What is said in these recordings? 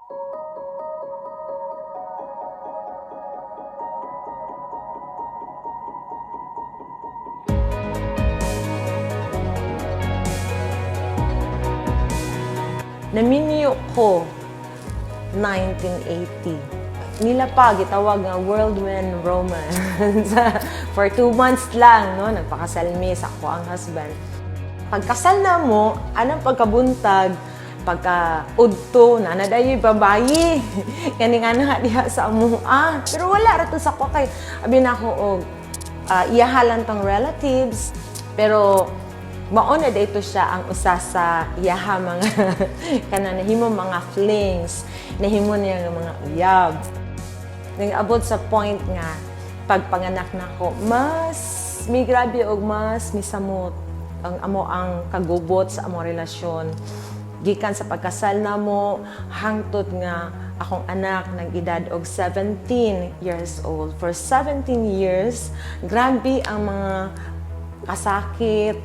Naminyo ko 1980. Nila pa gitawag nga whirlwind romance. For 2 months lang, no, nagpakasal mi sa ako ang husband. Pagkasal na mo, anong pagkabuntag, pagka udto na nadayoy babayi. Kani nga na diha sa amoa. Pero wala ra to sa ko kay abi na ako og iyahalan tong relatives. Pero mao na dito siya ang usa sa iyaha mga kana nahimo mga flings, nahimo niya nga mga uyab. Nang-abot sa point nga pagpanganak nako, mas mi grabe og mas misamot ang amo ang kagubot sa among relasyon. Gikan sa pagkasal namo hangtod nga akong anak nag-edad og 17 years old. For 17 years, grabe ang mga kasakit,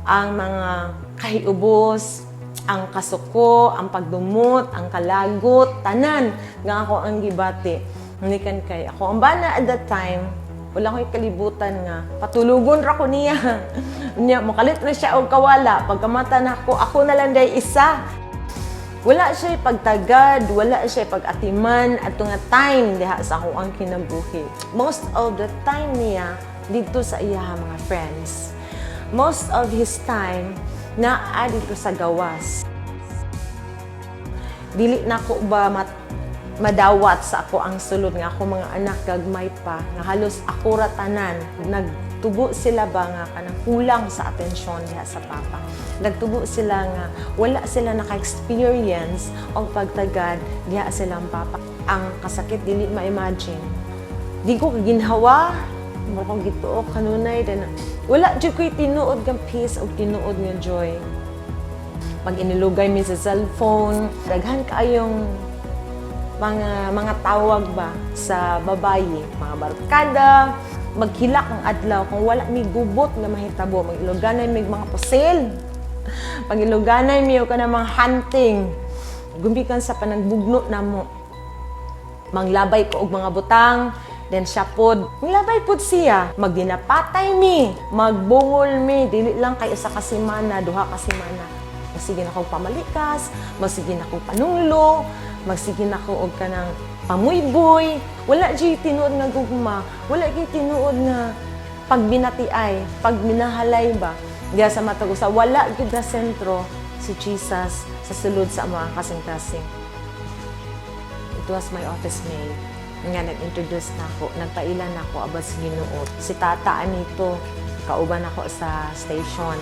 ang mga kahiubos, ang kasuko, ang pagdumot, ang kalagot, tanan nga ako ang gibati. Nikan kay ako ang bana at that time, wala ko'y kalibutan nga patulugon ra ko niya. Niya makalit na siya og kawala, pagkamata nako, ako na lang day isa. Wala siya pagtagad, wala siya pag-atiman ato nga time diha sa ako ang kinabuhi. Most of the time niya didto sa iya mga friends. Most of his time naa dito sa gawas. Dili na ko ba madawat sa ako ang sulod nga ako mga anak gagmay pa nga halos ako ra tanan. Nagtubo sila ba nga kanang kulang sa atensyon diha sa papa. Nagtubo sila nga wala sila naka-experience og pagtagad diha silang papa. Ang kasakit dili ma-imagine. Di ko ginhawa, mo kong gituo kanunay din. Wala jud ko'y tinuod nga peace og tinuod nga joy. Pag inilugay mi sa cellphone, daghan kaayong mga tawag ba sa babayi, mga barkada, maghilak ang adlaw kung wala mi gubot nga mahitabo, mag-iluganay mi mga pusil. Pag-iluganay mi og kanang mga hunting, gumikan sa panagbugno namo. Manglabay ko og mga butang, then siya pod, manglabay pod siya. Magdinapatay mi, magbungol mi, dili lang kay usa ka semana, 2 ka semana. Magsige na kog pamalikas, magsige na kog panunglo, magsige na ko og kanang pamuyboy. Wala jud tinuod nga gugma, wala jud tinuod nga pagbinatiay, pagminahalay ba. Diya sa matag usa, wala gyud na sentro si Jesus sa sulod sa mga kasing-kasing. It was my office mate nga nag-introduce na ako, nagpaila na ako about sa Ginoo. Si tata anito, kauban ako sa station.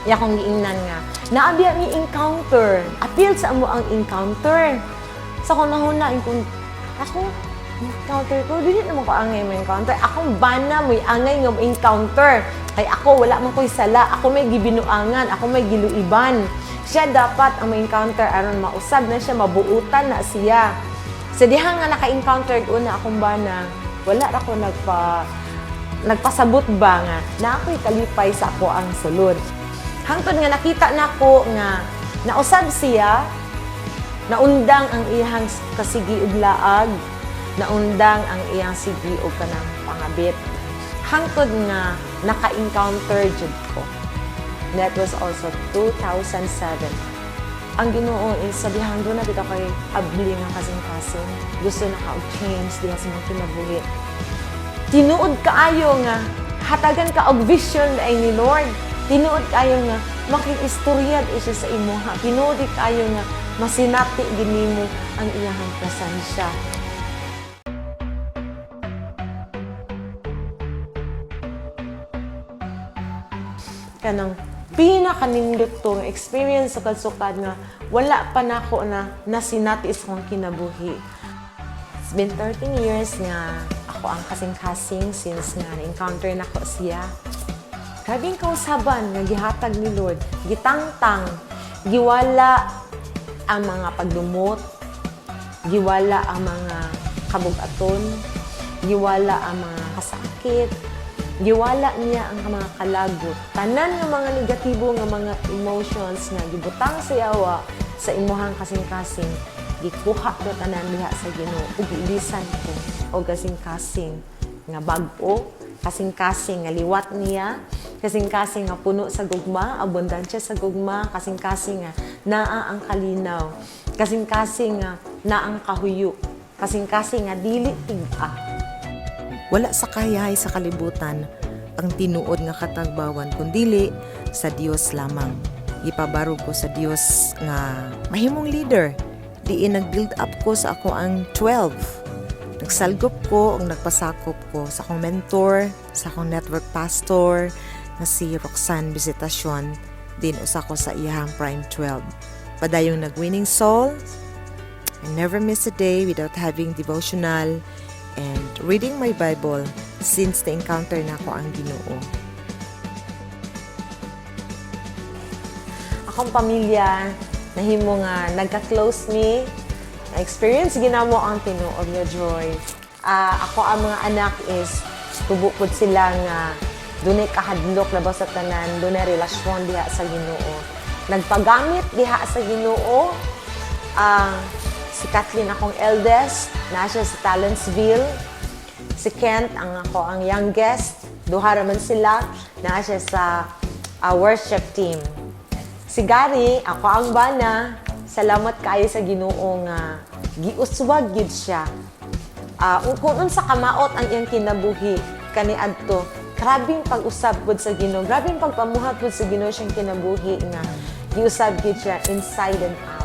Iya akong giingnan nga, naabiya mi encounter. Appeal sa amo ang encounter. Sa kung nahuna, kung ako, encounter ko, dili naman ko angay mo encounter. Akong bana mo'y angay nga mo encounter. Kay ako, wala man ko'y sala. Ako may gibinuangan, ako may giluiban. Siya dapat ang may encounter aron mausab na siya, mabuutan na siya. Sa diha nga naka-encounter una akong bana, wala ra ko nagpasabot ba nga na ako'y kalipay sa ako ang sulod. Hangtod nga nakita nako nga nausab siya, naundang ang iyang kasigi ug laag, naundang ang iyang sigi og kanang pangabit. Hangtod nga naka-encounter jud ko. That was also 2007. Ang Ginoo is sabihan doon na bitaw kay abli nga kasing-kasing. Gusto na ka og change diha sa mga kinabuhi. Tinuod kaayo nga hatagan ka og vision ay ni Lord. Tinuod kaayo nga makiistorya di siya sa imuha. Tinuod kaayo nga masinati ginimo ang iyahang presensya. Kanang pinakanindot to nga experience sa sukad nga wala pa nako na nasinati sa akong kinabuhi. It's been 13 years nga ako ang kasing-kasing since nga na-encounter nako siya. Grabing kausaban nga gihatag ni Lord, gitangtang, giwala ang mga pagdumot, giwala ang mga kabugaton, giwala ang mga kasakit, giwala niya ang mga kalagot. Tanan nga mga negatibo nga mga emotions nga gibutang sa yawa sa imuhang kasing-kasing, Gikuha ko tanan diha sa Ginoo ug giilisan ko og kasing-kasing nga bag-o, kasing-kasing nga liwat niya, kasing-kasing nga puno sa gugma, abundansya sa gugma, kasing-kasing nga naa ang kalinaw, kasing-kasing nga naa ang kahuyo, kasing-kasing nga dili tig-a. Wala sa kahayahay sa kalibutan ang tinuod nga katagbawan kundili sa Dios lamang. Gipabarog ko sa Dios nga mahimong leader. Diin nag-build up ko sa ako ang 12. Nagsalgop ko ug nagpasakop ko sa akong mentor, sa akong network pastor nga si Roxanne Visitacion, din usa ko sa iyahang Prime 12. Padayong nag-winning soul, I never miss a day without having devotional and reading my Bible since na-encounter na ko ang Ginoo. Akong pamilya, nahimo nga nagka-close mi, na-experience ginamo ang tinuod nga joy. Ako ang mga anak is tubo pud sila nga dunay kahadlok labaw sa tanan, dunay relasyon diha sa Ginoo. Nagpagamit diha sa Ginoo. Si Kathleen, akong eldest, naa siya sa Talentsville. Si Kent, ang ako ang youngest, duha ra man sila, naa siya sa worship team. Si Gary, ako ang bana, salamat kaayo sa Ginoo nga giuswag gid siya. Kung unsa kamaot ang iyang kinabuhi kaniadto, grabing pag-usab pud sa Ginoo, grabing pagpamuhat pud sa Ginoo siyang kinabuhi nga giusab gid siya inside and out.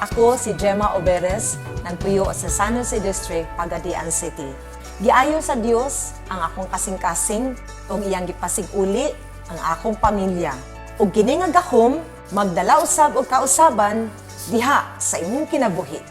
Ako si Gemma Oberes, nagpuyo sa San Jose District, Pagadian City. Giayo sa Dios ang akong kasing-kasing ug iyang gipasig-uli ang akong pamilya. Ug kini nga gahom magdala usab og kausaban diha sa imong kinabuhi.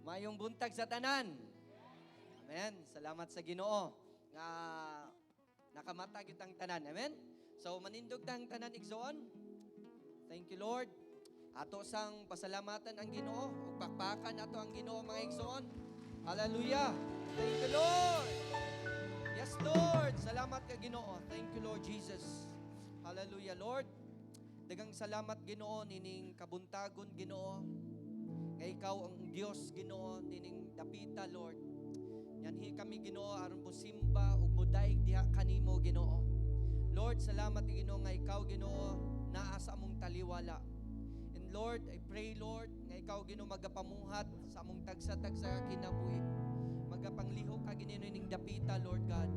Mayong buntag sa tanan. Amen. Salamat sa Ginoo nga nakamata gyud ang tanan. Amen. So manindog tang tanan, igsoon. Thank you, Lord. Ato sang pasalamatan ang Ginoo ug pakpakan ato ang Ginoo, mga igsoon. Hallelujah. Thank you, Lord. Yes, Lord. Salamat ka, Ginoo. Thank you, Lord Jesus. Hallelujah, Lord. Daghang salamat, Ginoo, nining kabuntagon, Ginoo. Nga ikaw ang Dios, Ginoo, nining dapita, Lord. Nganhi kami, Ginoo, aron mosimba ug modaig diha kanimo, Ginoo. Lord, salamat, Ginoo, nga ikaw, Ginoo, naa sa among taliwala. And Lord, I pray, Lord, nga ikaw, Ginoo, magapamuhat sa among tagsa-tagsa ka kinabuhi. Magapanglihok ka, Ginoo, ning dapita, Lord God.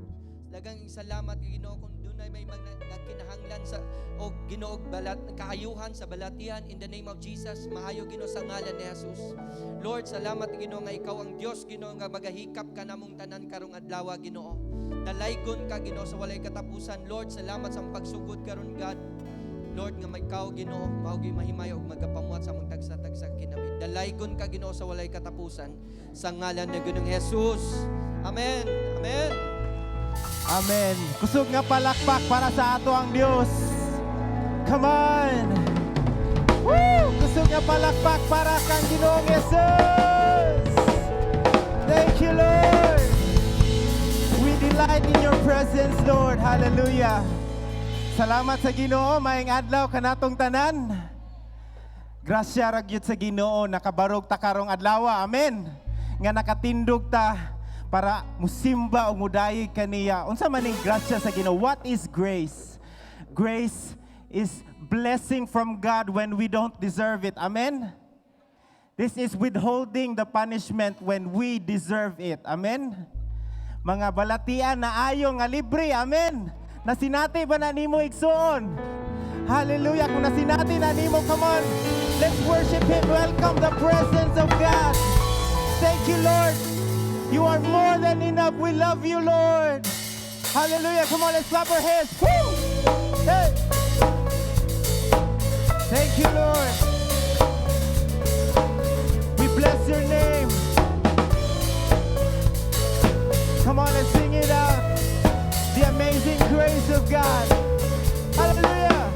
Daghang salamat, Ginoo, kung dunay may mga nagkinahanglan sa o Ginoo og balat kaayuhan sa balatian, in the name of Jesus, maayo, Ginoo, sa ngalan ni Jesus. Lord, salamat, Ginoo, nga ikaw ang Dios, Ginoo, nga magahikap ka namong tanan karong adlaw, Ginoo. Dalaygon ka, Ginoo, sa walay katapusan. Lord, salamat sa among pagsugod karon, God. Lord, nga may ikaw, Ginoo, mao gyud mahimay og magapamuhat sa among tagsa-tagsa kinabuhi. Dalaygon ka, Ginoo, sa walay katapusan sa ngalan ni Ginoong Jesus. Amen. Amen. Amen. Kusog nga palakpak para sa ato ang Dios. Come on! Woo! Kusog nga palakpak para kang Ginoong Jesus. Thank you, Lord. We delight in your presence, Lord. Hallelujah. Salamat sa Ginoo, maayong adlaw kanatong tanan. Grasya ra gyud sa Ginoo, nakabarog ta karong adlaw. Amen. Nga nakatindog ta para musimba o mudayeg kaniya. Unsa man ning grasya sa Ginoo? What is grace? Grace is blessing from God when we don't deserve it. Amen. This is withholding the punishment when we deserve it. Amen. Mga balatian na ayo nga libre. Amen. Nasinati ba na nimo, igsoon? Hallelujah. Kung nasinati na nimo, come on. Let's worship Him. Welcome the presence of God. Thank you, Lord. You are more than enough. We love you, Lord. Hallelujah. Come on, let's clap our hands. Woo! Hey! Thank you, Lord. We bless your name. Come on, let's sing it out. The amazing grace of God. Hallelujah.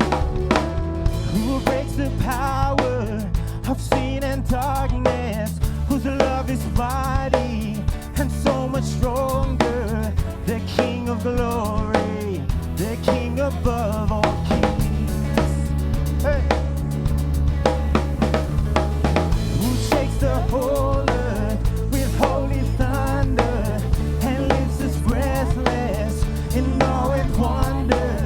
Who breaks the power of sin and darkness, whose love is mighty and so much stronger. The King of glory, the King above all kings. Hey. Who shakes the whole earth with holy thunder and leaves us breathless in awe and wonder.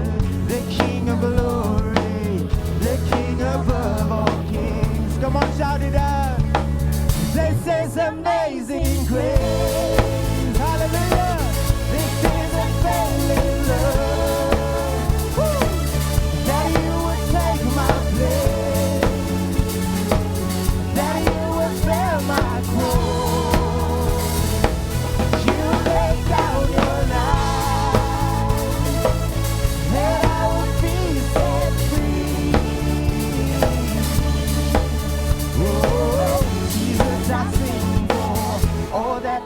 The King of glory, the King above all kings. Come on, shout it out. This is amazing grace. Hallelujah. This is unfailing love. Woo! That you would take my place, that you would bear my cross. You laid down your life, that I would be set free. Oh, Jesus, I sing for all that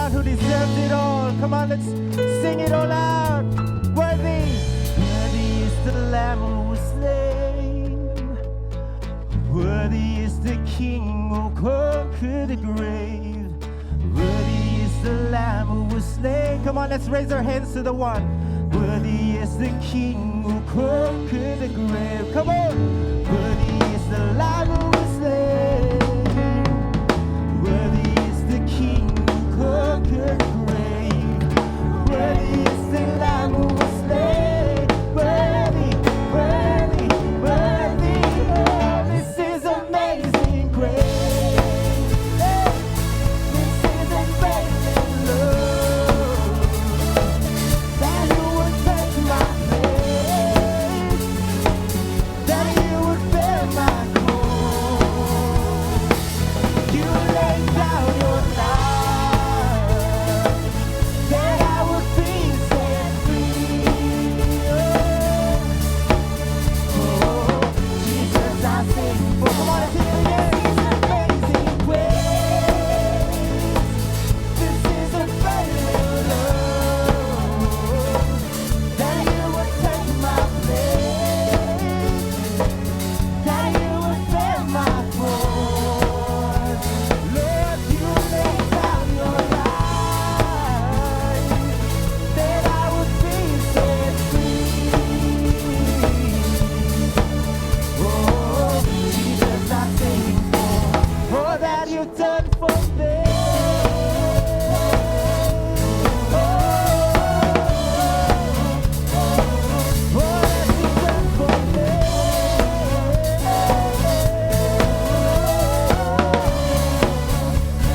one who deserves it all. Come on, let's sing it all out. Worthy, worthy is the Lamb who was slain. Worthy is the King who conquered the grave. Worthy is the Lamb who was slain. Come on, let's raise our hands to the one. Worthy is the King who conquered the grave. Come on. Worthy is the Lamb who was slain. Worthy is the King who conquered the grave. Worthy is the Lamb who was slain. Worthy, worthy, worthy. Oh, this is amazing grace. Hey, this is amazing love. That you would take my place. That you would bear my cross. You laid down your life that I would be set free. Oh, Jesus, I sing for. Come on, let's sing it again. Amazing grace. This is amazing love. That you would take my place. That you would bear my cross. Lord, you laid down your life that I would be set free. Oh, Jesus, I sing for all that you've done for me. Oh, all that you've done for me.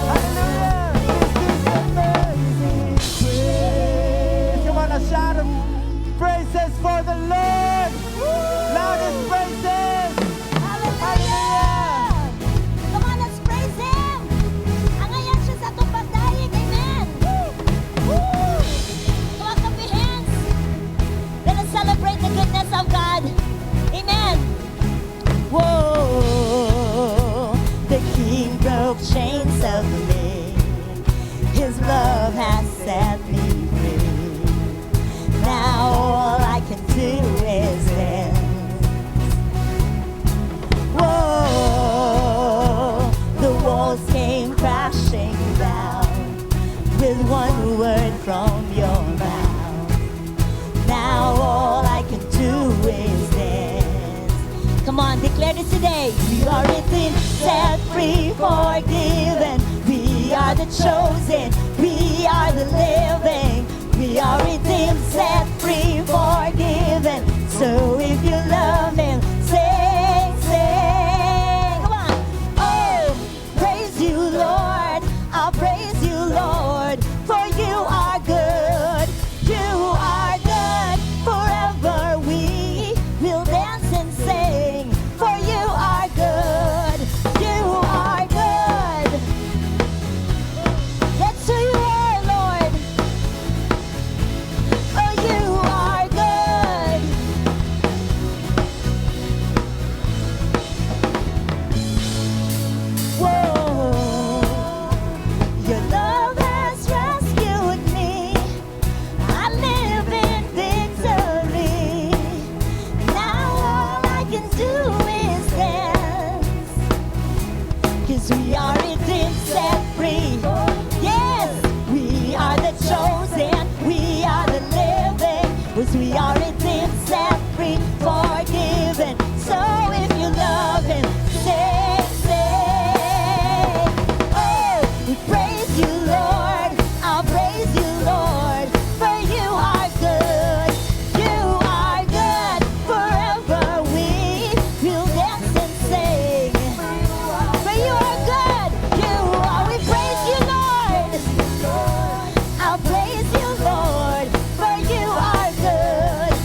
Hallelujah! This is amazing grace. Come on, a shout of praises for the Lord. Loudest praises. Hallelujah! Come on, let's praise Him! Angayan siya sa atong pagdayeg. Amen! Woo! Come on, clap your hands. Let us celebrate the goodness of God. Amen. Whoa, the King broke chains of me. His love has set me free. Now all I can do is dance. Whoa, the walls came crashing down with one word from your mouth. Now all I can do is dance. Come on, declare this today. We are redeemed, set free, forgiven. We are the chosen. We are the living. We are redeemed, set free, forgiven. So if you love Him, sing, sing. Come on. Oh, praise you, Lord. I'll praise you, Lord, for you are good. You are good forever. We will dance and sing, for you are good. You are good. That's who you are, Lord. Oh, you are good. Whoa, your love has rescued me. I live in victory. Now all I can do is dance. 'Cause we are redeemed, set free. Yes, we are the chosen. We are the living. 'Cause we are redeemed, set free, forgiven. So if you love Him, sing, sing. Oh, we praise you, Lord. I'll praise you, Lord, for you are good. You are good forever. We will dance and sing. For you are good. You are. We praise you, Lord. I'll praise you, Lord, for you are good.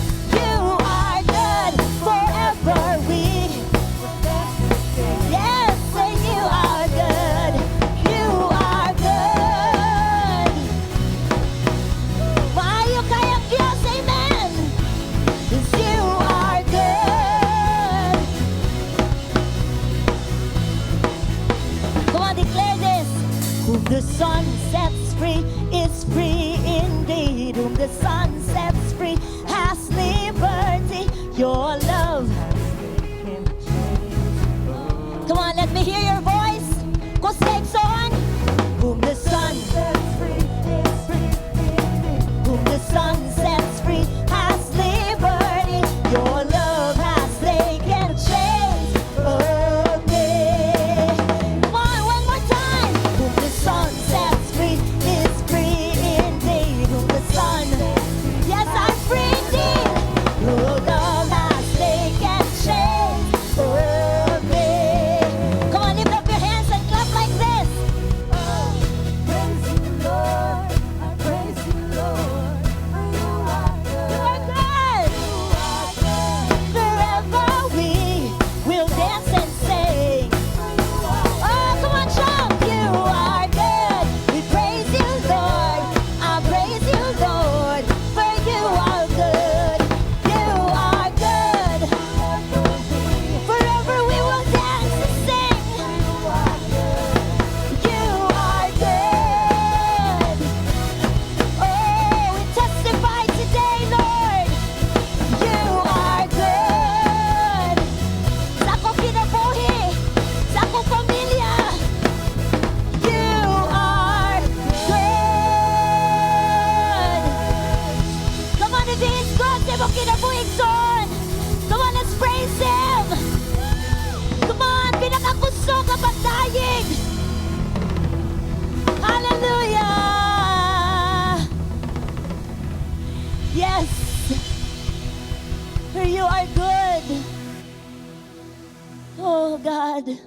God,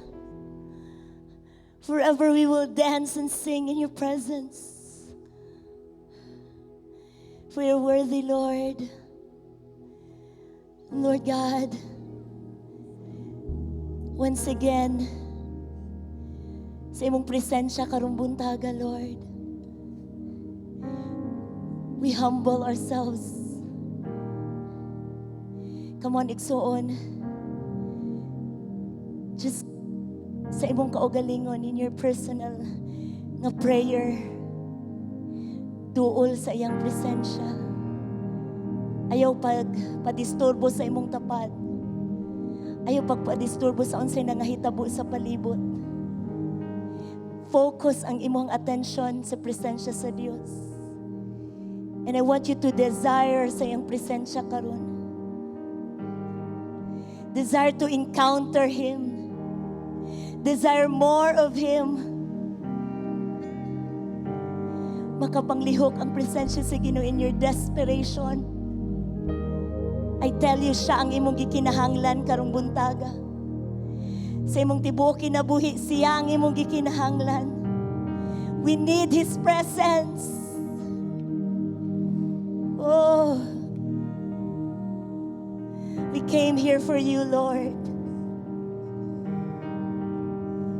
forever we will dance and sing in your presence. For you're worthy, Lord. Lord God, once again, sa imong presensya karong buntaga, Lord, we humble ourselves. Come on, igsuon. Just sa imong kaugalingon in your personal nga prayer, duol sa iyang presensya. Ayaw pag padisturbo sa imong tapad. Ayaw pagpadisturbo sa unsay nangahitabo sa palibot. Focus ang imong attention sa presensya sa Dios. And I want you to desire sa iyang presensya karon. Desire to encounter Him. Desire more of Him. Makapanglihok ang presensya sa Ginoo in your desperation. I tell you, siya ang imong gikinahanglan karong buntaga. Sa imong tibuok kinabuhi, siya ang imong gikinahanglan. We need His presence. Oh, we came here for you, Lord.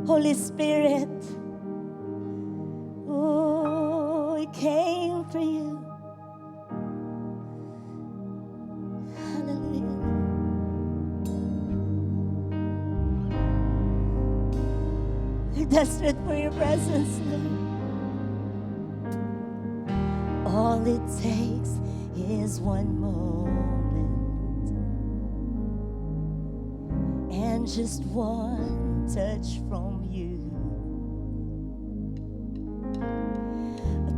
Holy Spirit, oh, we came for you. Hallelujah. We're desperate for your presence, Lord. All it takes is one moment and just one touch from you.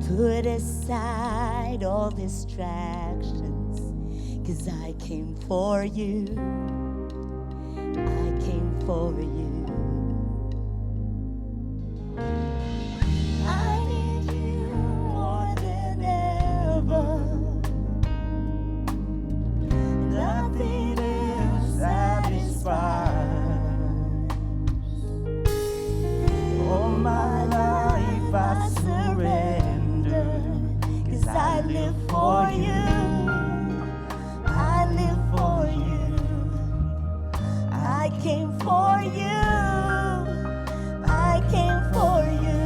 Put aside all distractions, 'cause I came for you. I came for you. I need you more than ever. Nothing else satisfies. All my life I surrender, 'cause I live for you. I live for you. I came for you. I came for you.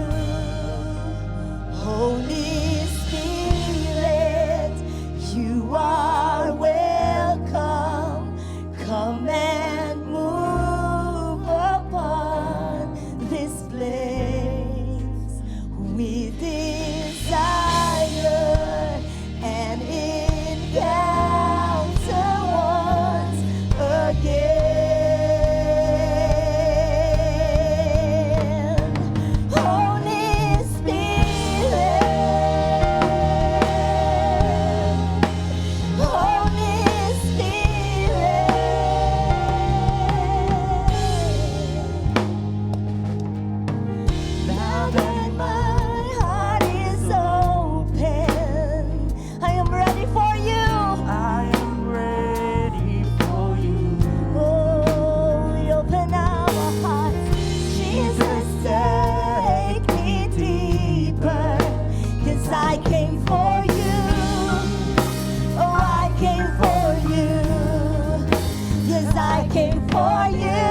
Holy Spirit, you are welcome. Come and move upon this place. We desire an encounter once again. Holy Spirit, Holy Spirit, now that my heart is open, I am ready for you. I am ready for you. Oh, we open our hearts. Jesus, take me deeper, 'cause I came for you. Oh, I came for you. Yes, I came for you.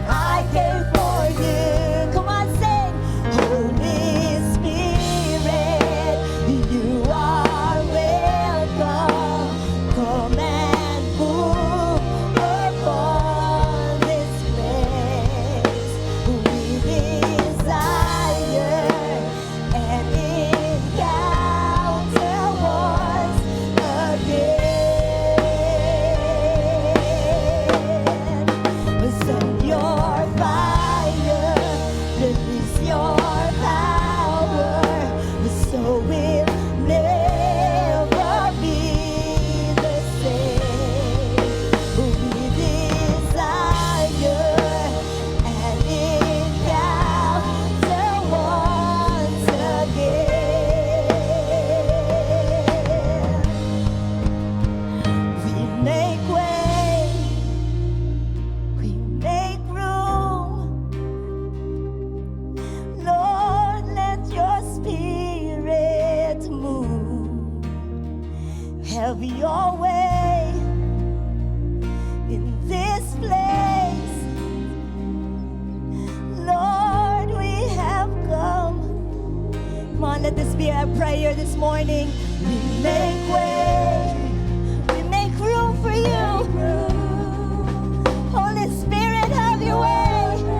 I came for you. Come on, sing. Holy Spirit, you are welcome. Come and move upon this place. We desire an Have your way in this place. Lord, we have come. Come on, let this be our prayer this morning. We make way, we make room for you. Holy Spirit, have your way.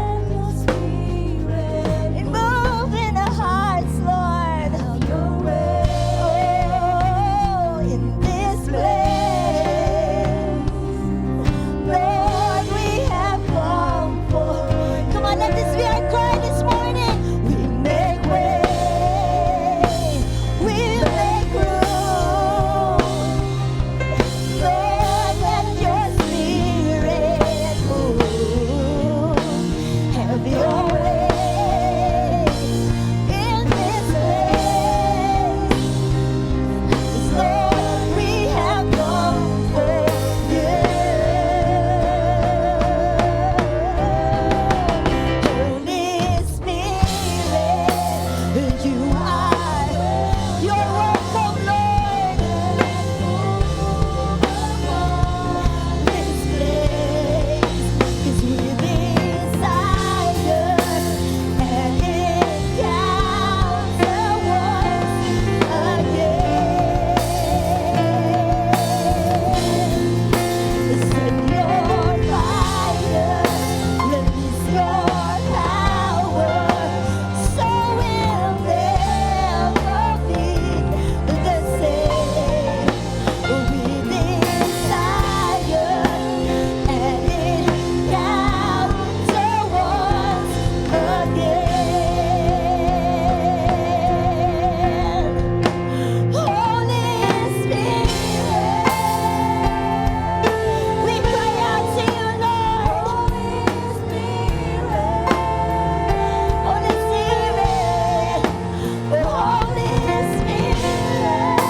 And move in our hearts, Lord. Oh, in this place. Lord, we have come for. Come on, let this be our cry this morning. We make way. We make room. Lord, let your spirit move. Have your way in this place. Lord, we have come for you. Holy Spirit, you're welcome, Lord. This place is we desire an encounter once again. Send your fire, release your power, so we'll never be the same. We desire an encounter once again. Holy Spirit, we cry out to you, Lord. Holy Spirit, Holy Spirit,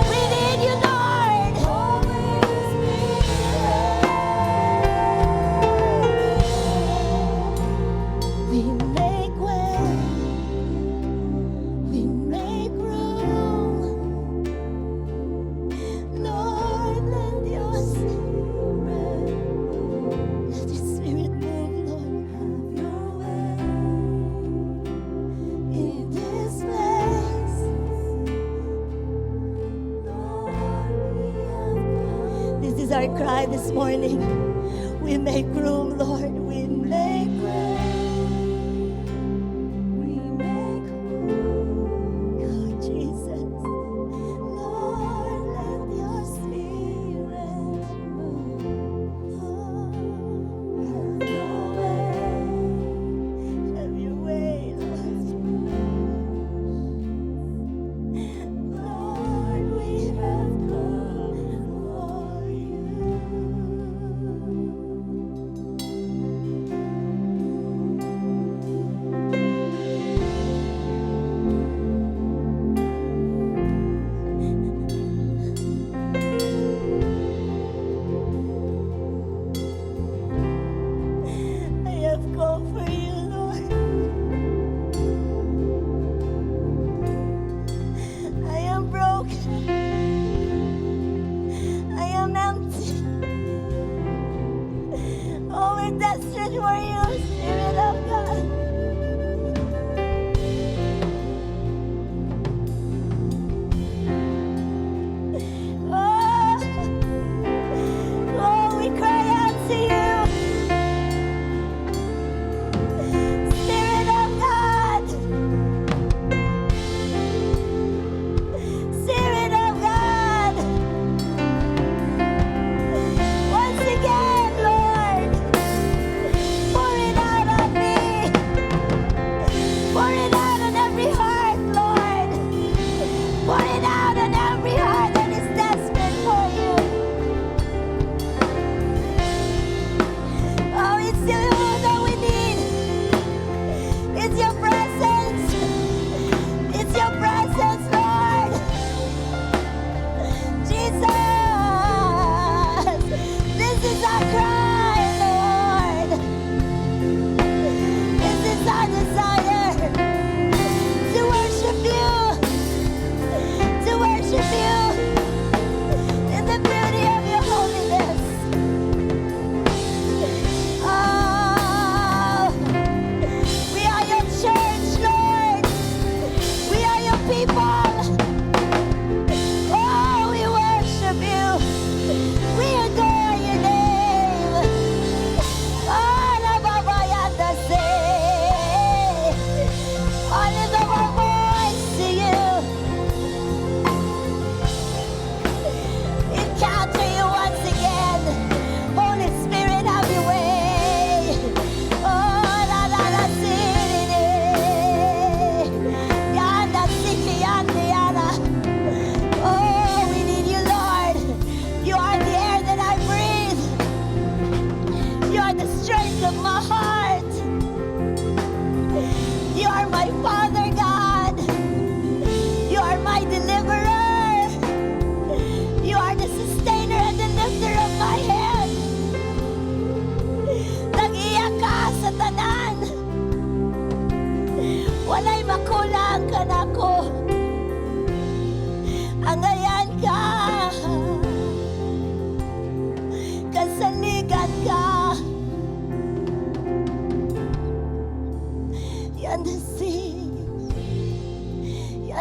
we need you, Lord. Holy Spirit, we make way, we make room. Lord, let your spirit move, Lord. Have your way in this place. Lord, we have come. This is our cry this morning. We make room, Lord. We make way. We make room. God, Jesus. Lord, let your spirit move. Have your way. Have your way, Lord. Lord, we have come for you.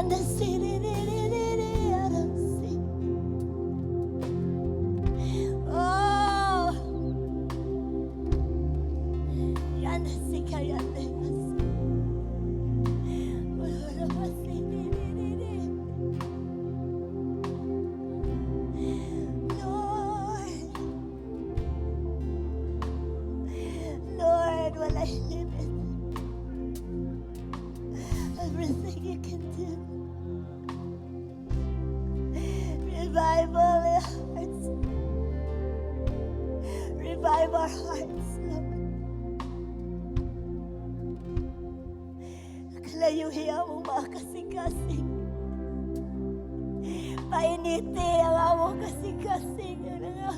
Yanda si di di di di di. Oh. Yanda si kayanda si. Ora si di di di di. Lord. Lord, walay limit. Everything you can do. Revival in hearts. Revive our hearts, Lord. Kalayuhi among mga kasing-kasing. Painiti ang among kasing-kasing. Ano nga,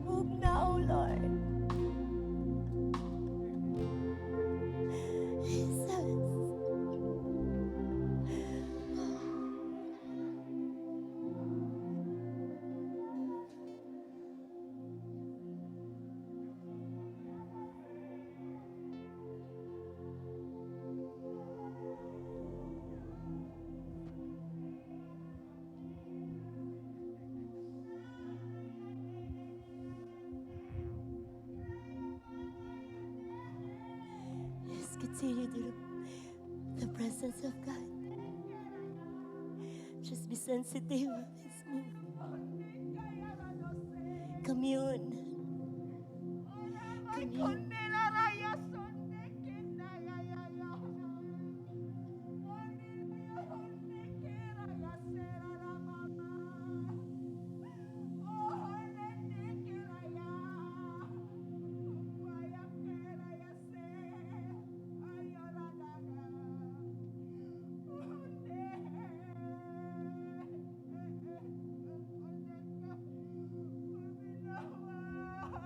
bugnaw, Lord. Jesus. Just continue to the presence of God. Just be sensitive of His move. Commune. Commune.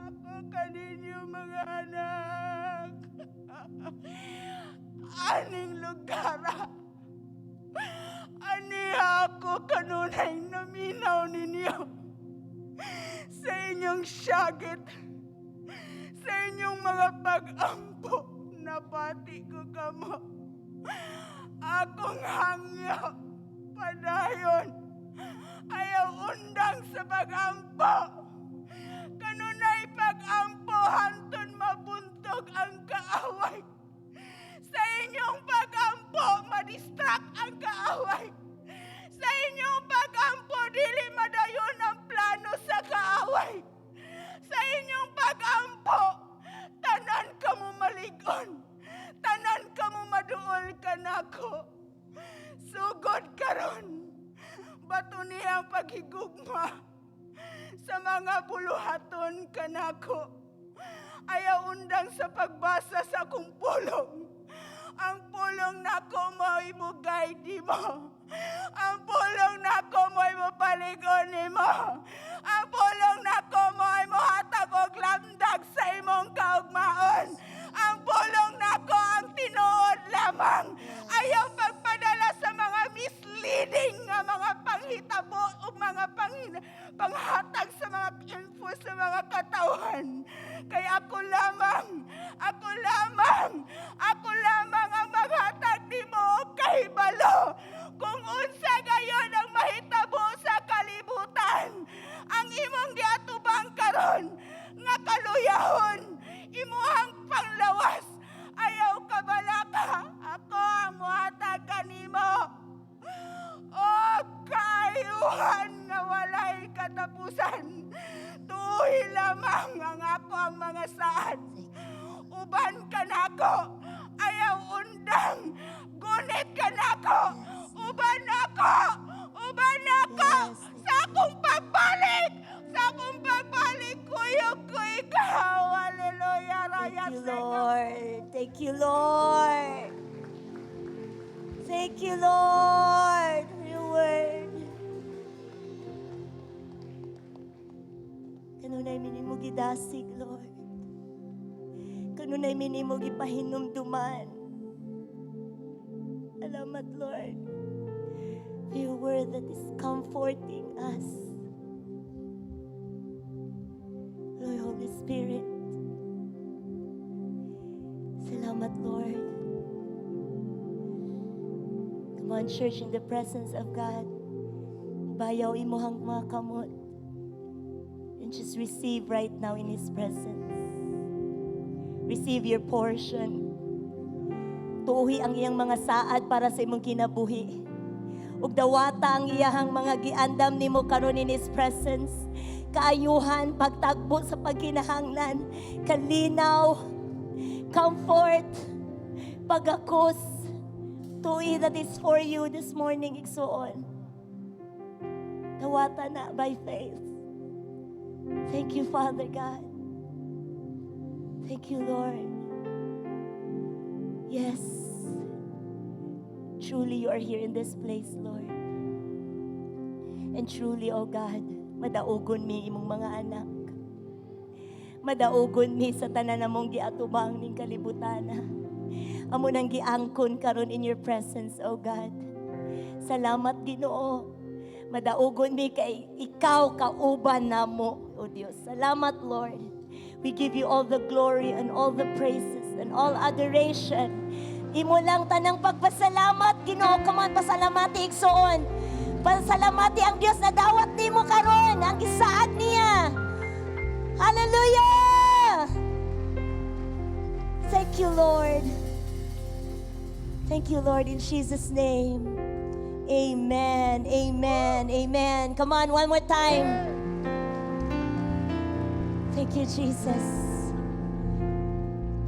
Ako kaninyo, mga anak. Aning lugar. Aniha ako kanunay naminaw ninyo. Sa inyong syagit. Sa inyong mga pag-ampo. Nabati ko kamo. Akong hangyo. Padayon. Ayaw undang sa pag-ampo. Kanunay pag-ampo, hanton mabuntog ang kaaway. Sa inyong pag-ampo, madistract ang kaaway. Sa inyong pag-ampo, dili madayon ang plano sa kaaway. Sa inyong pag-ampo, tanan ka mo maligon. Tanan ka mo maduol kanako. Sugod karon, bato niyang paghigugma sa mga buluhaton kanako. Ayaw undang sa pagbasa sa akong pulong. Ang pulong nako mo'y mugay di mo. Ang pulong nako mo'y mopaligon nimo. Ang pulong nako mo'y mohatag og lamdag sa imong kaugmaon. Ang pulong nako ang tinuod lamang. Ayaw pagpadala sa mga misleading nga mga panghitabo o mga panghatag sa mga info sa mga katawhan. Kay ako lamang, ako lamang, ako lamang ang maghatag nimo og kahibalo kung unsa gayon ang mahitabo sa kalibutan. Ang imong giatubang karon nga kaluyahon, imuhang panglawas. Ayaw kabalaka, ako ang muhatag kanimo. O kaayuhan nga walay katapusan. Tuhi lamang ang ako ang mga saad. Uban ka nako, ayaw undang. Gunit ka nako, uban nako, uban nako. Sa akong pagbalik, sa akong pagbalik, kuyog ko ikaw. Hallelujah. Thank Raya you, Seka. Lord. Thank you, Lord. Thank you, Lord, for your word. Kanunay mi nimo gidasig, Lord. Kanunay mi nimo gipahinumduman. Salamat, Lord, for your word that is comforting us. Lord, Holy Spirit, salamat, Lord. Come on, church, in the presence of God. Bayaw imuhang mga kamot. And just receive right now in His presence. Receive your portion. Tuohi ang iyang mga saad para sa imong kinabuhi. Ug dawata ang iyahang mga giandam nimo karon in His presence. Kaayuhan, pagtagbo sa pagkinahanglan, kalinaw, comfort, pagakos. Tuohi that is for you this morning, igsuon. Dawata na by faith. Thank you, Father God. Thank you, Lord. Yes. Truly, you are here in this place, Lord. And truly, oh God, madaugon mi imong mga anak. Madaugon mi sa tanan namong giatubang ning kalibutana. Amo nang giangkon karon in your presence, oh God. Salamat, Ginoo. Madaugon mi kay ikaw kauban namo, O Dios. Salamat, Lord. We give you all the glory and all the praises and all adoration. Imo lang tanang pagpasalamat, Ginoo. Come on, pasalamati, igsuon. Pasalamati ang Dios na dawat nimo karon, ang gisaad niya. Hallelujah! Thank you, Lord. Thank you, Lord, in Jesus' name. Amen, amen, amen. Come on, one more time. Thank you, Jesus.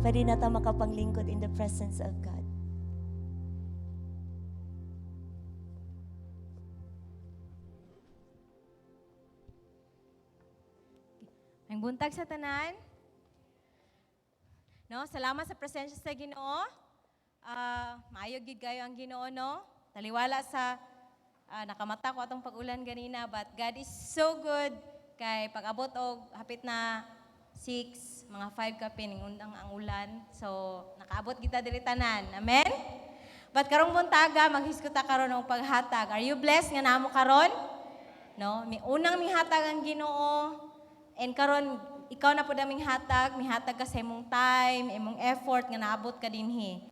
Pwede na ta makapanglingkod in the presence of God. Ang buntag sa tanan. No, salamat sa presensya sa Ginoo. Maayo gid kayo ang Ginoo, no? Taliwala sa nakamata ko atong pag-ulan ganina, but God is so good kay pag-abot og hapit na 6, mga 5 kapin undang ang ulan. So nakaabot kita diri tanan. Amen. But karong buntaga maghisguta karon og paghatag. Are you blessed nga namo karon? No, mi unang mihatag ang Ginoo. And karon ikaw na pud aming hatag, mihatag ka sa imong time, imong effort nga naabot ka dinhi.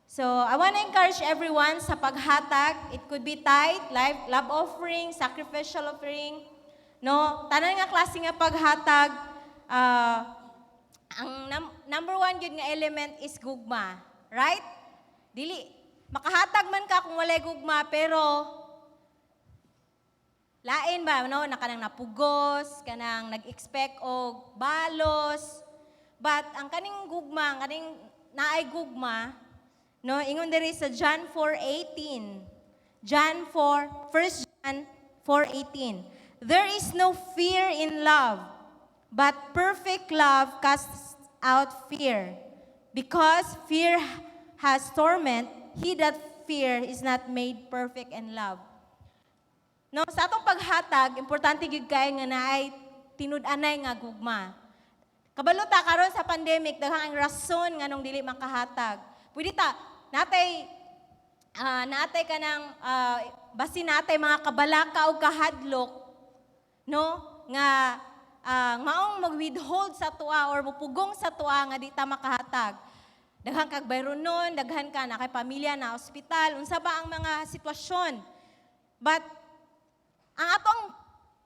So, I want to encourage everyone sa paghatag. It could be tithe, life, love offering, sacrificial offering. No, tanan nga klase nga paghatag, ang number one gyud nga element is gugma, right? Dili makahatag man ka kung walay gugma, pero lain ba, no? Na kanang napugos, kanang nag-expect og balos. But ang kaning gugma, ang kaning naay gugma, no, ingon diri sa John 4:18. John 4, 1 John 4:18. "There is no fear in love, but perfect love casts out fear. Because fear has torment, he that fear is not made perfect in love." No, sa atong paghatag, importante gyud kay nga naay tinud-anay nga gugma. Kabalo ta karon sa pandemic, daghang ang rason nganong dili makahatag. Pwede ta natay kanang basin natay mga kabalaka o kahadlok, no, nga maong mag-withhold sa tua or mupugong sa tua nga di ta makahatag. Daghan kag bayronon, daghan ka na kay pamilya na ospital, unsa ba ang mga sitwasyon. But ang atong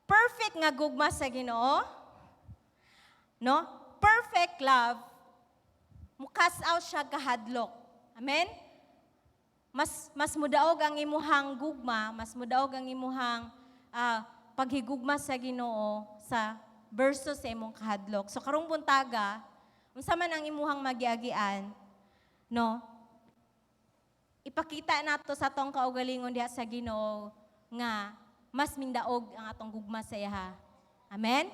perfect nga gugma sa Ginoo, no? Perfect love, mukas out siya kahadlok. Amen? Mas mudaog ang imuhang gugma, mas mudaog ang imuhang paghigugma sa Ginoo sa versus sa imong kahadlok. So karong buntaga, unsa man ang imuhang magiagian, no? Ipakita nato sa atong kaugalingon diha sa Ginoo nga mas mindaog ang atong gugma sa iyaha. Amen?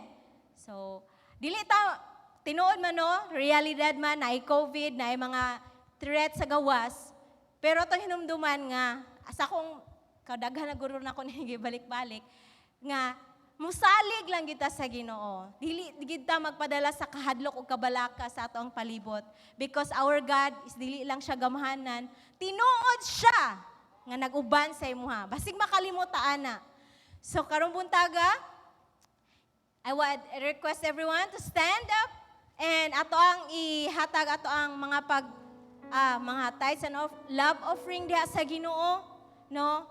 So, dili ta tinuod man, no, realidad man naay COVID, naay mga threat sa gawas, pero atong hinumduman nga asa kong kadaghan na guro na ko ni balik-balik nga musalig lang kita sa Ginoo. Dili gid ta magpadala sa kahadlok o kabalaka sa atong palibot, because our God is dili lang siya gamhanan, tinuod siya nga nag-uban sa imuha. Basig makalimutan ana. So karong buntaga, I would request everyone to stand up and ato ang ihatag ato ang mga pag mga tithes and love offering diha sa Ginoo. no?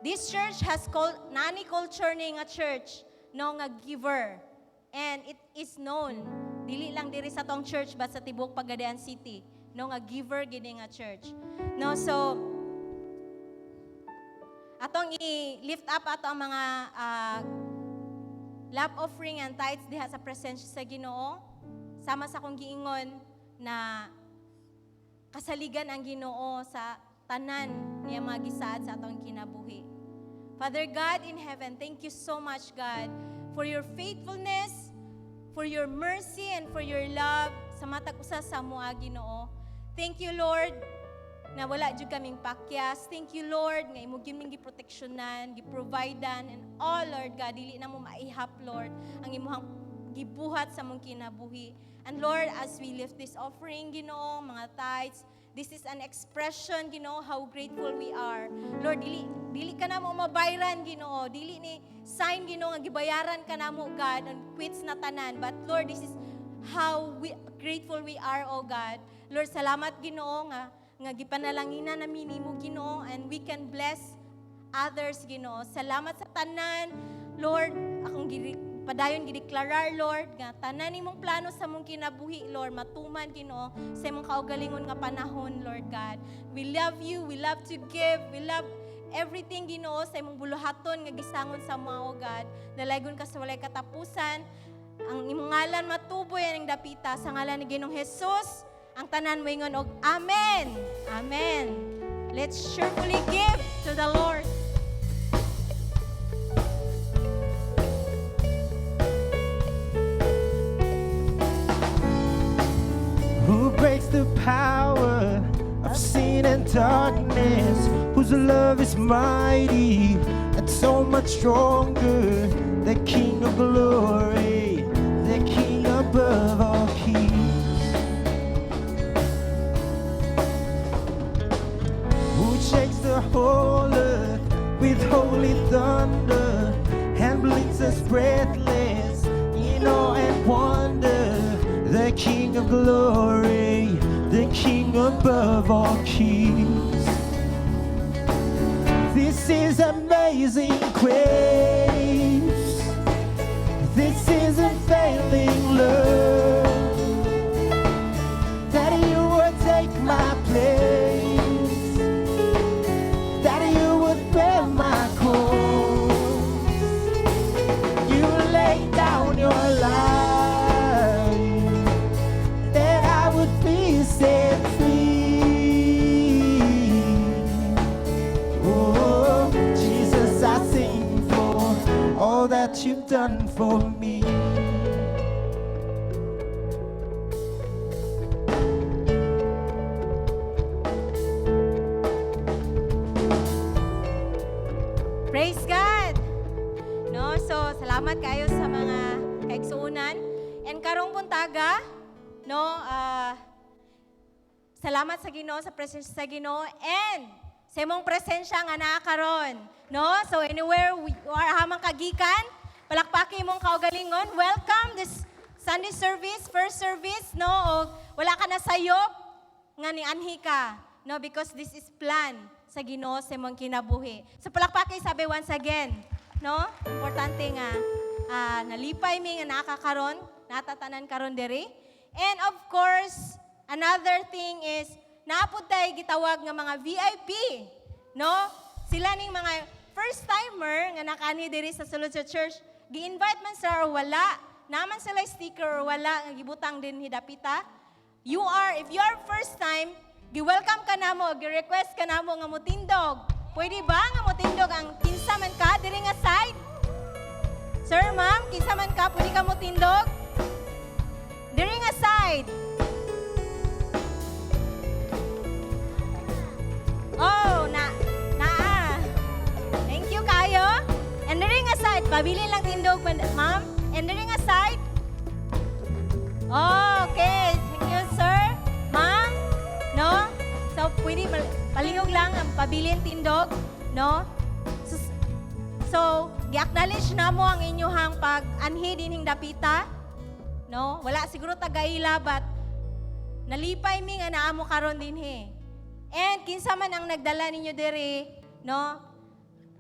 This church has called nani culture ni nga church, no, nga giver. And it is known dili lang diri sa tong church but sa tibuok Pagadian City, no, nga giver gini nga church. No, so atong i-lift up ato ang mga love offering and tithes diha sa presensya sa Ginoo. Sama sa akong giingon na kasaligan ang Ginoo sa tanan niya mga gisaad sa atong kinabuhi. Father God in heaven, thank you so much, God, for your faithfulness, for your mercy, and for your love sa matag usa sa amoa, Ginoo. Thank you, Lord, na wala jud kaming pakyas. Thank you, Lord, nga imo gyud ming giproteksyonan, giprovidean, and all, Lord God, dili na mo maihap, Lord, ang imuhang gibuhat sa mong kinabuhi. And Lord, as we lift this offering, Ginoo, mga tithes, this is an expression, Ginoo, how grateful we are. Lord, dili dili ka namo mabayran, Ginoo. Dili ni sign, Ginoo, nga gibayaran ka namo, God, and quits na tanan. But Lord, this is how we grateful we are, oh God. Lord, salamat, Ginoo, nga gipanalanginan namin nimo, Ginoo, and we can bless others, Ginoo. Salamat sa tanan, Lord, akong padayon gideklarar, Lord, nga tanan nimong plano sa mong kinabuhi, Lord, matuman, Ginoo, sa imong kaugalingon nga panahon, Lord God. We love you, we love to give, we love everything, Ginoo, sa imong buluhaton nga gisangon sa mga, oh God. Dalaygon ka sa walay katapusan. Ang imong ngalan matuboy ang dapita sa ngalan ni Ginoong Jesus. Ang tanan moingon og amen. Amen. Let's cheerfully give to the Lord. Who breaks the power of sin and darkness, whose love is mighty and so much stronger, the King of glory, the King above all kings, who shakes the whole earth with holy thunder and leaves us breathless in awe and wonder, the King of glory, the King above all kings. This is amazing grace. This is unfailing love. That you would take my place. That you would bear my cross. You lay down your life that I would be set free. Oh, Jesus, I sing for all that you've done for me. Praise God! No, so salamat kayo sa mga kaigsuonan. And karong buntaga, no, salamat sa Ginoo, sa presensya sa Ginoo and sa imong presensya nga naa karon, no? So anywhere we are hamang kagikan, palakpaki imong kaugalingon. Welcome this Sunday service, first service, no? O wala ka na sayop nga ni anhi ka, no? Because this is plan sa Ginoo sa imong kinabuhi. So palakpaki sabi once again, no? Importante nga nalipay mi nga nakakaron, natatanan karon diri. And of course, another thing is naapod tay gitawag nga mga VIP, no? Sila ning mga first timer nga nakaani diri sa sulod sa church, gi-invite man sila or wala, naman sila sticker or wala nga gibutang din hidapita. If you are first time, gi-welcome ka namo, gi-request ka namo nga mutindog. Pwede ba nga mutindog ang kinsa man ka diri nga side? Sir, ma'am, kinsa man ka, pwede ka mutindog? Diri nga side. Oh, na, naa. Thank you kayo. And diri nga side, pabili lang tindog, ma'am. And diri nga side. Oh, okay. Thank you, sir. Ma'am, no? So, pwede palihog lang ang pabilin tindog, no? So, gi-acknowledge na mo ang inyuhang pag-anhi dinhing dapita, no? Wala siguro tagaila, but nalipay mi nga naa mo karon dinhi. And kinsa man ang nagdala ninyo diri, no?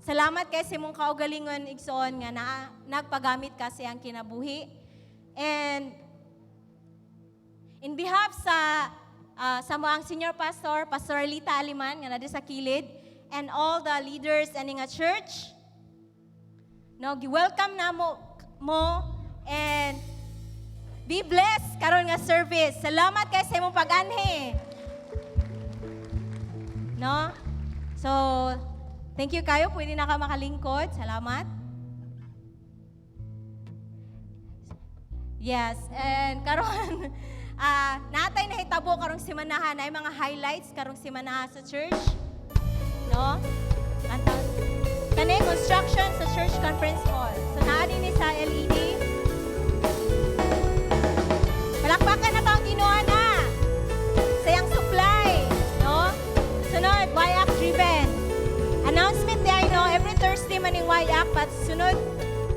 Salamat kay sa imong kaugalingon, igsoon, nga na, nagpagamit ka sa iyang kinabuhi. And in behalf sa mo ang senior pastor, Pastor Lita Aliman, nga naa sa kilid, and all the leaders ani nga church, no, gi-welcome na mo mo and be blessed karon nga service. Salamat kay sa imong pag-anhi. No? So, thank you kayo. Pwede na ka makalingkod. Salamat. Yes, and karon natay nahitabo karong simanahan ay mga highlights karong simanahan sa church. No? Kanta kani construction sa church conference hall. So naa din ni sa LED. Palakpakan na to ang Ginoo na. Sayang supply, no? Sunod, YAC driven. Announcement di ay, no, every Thursday man yung YAC, but sunod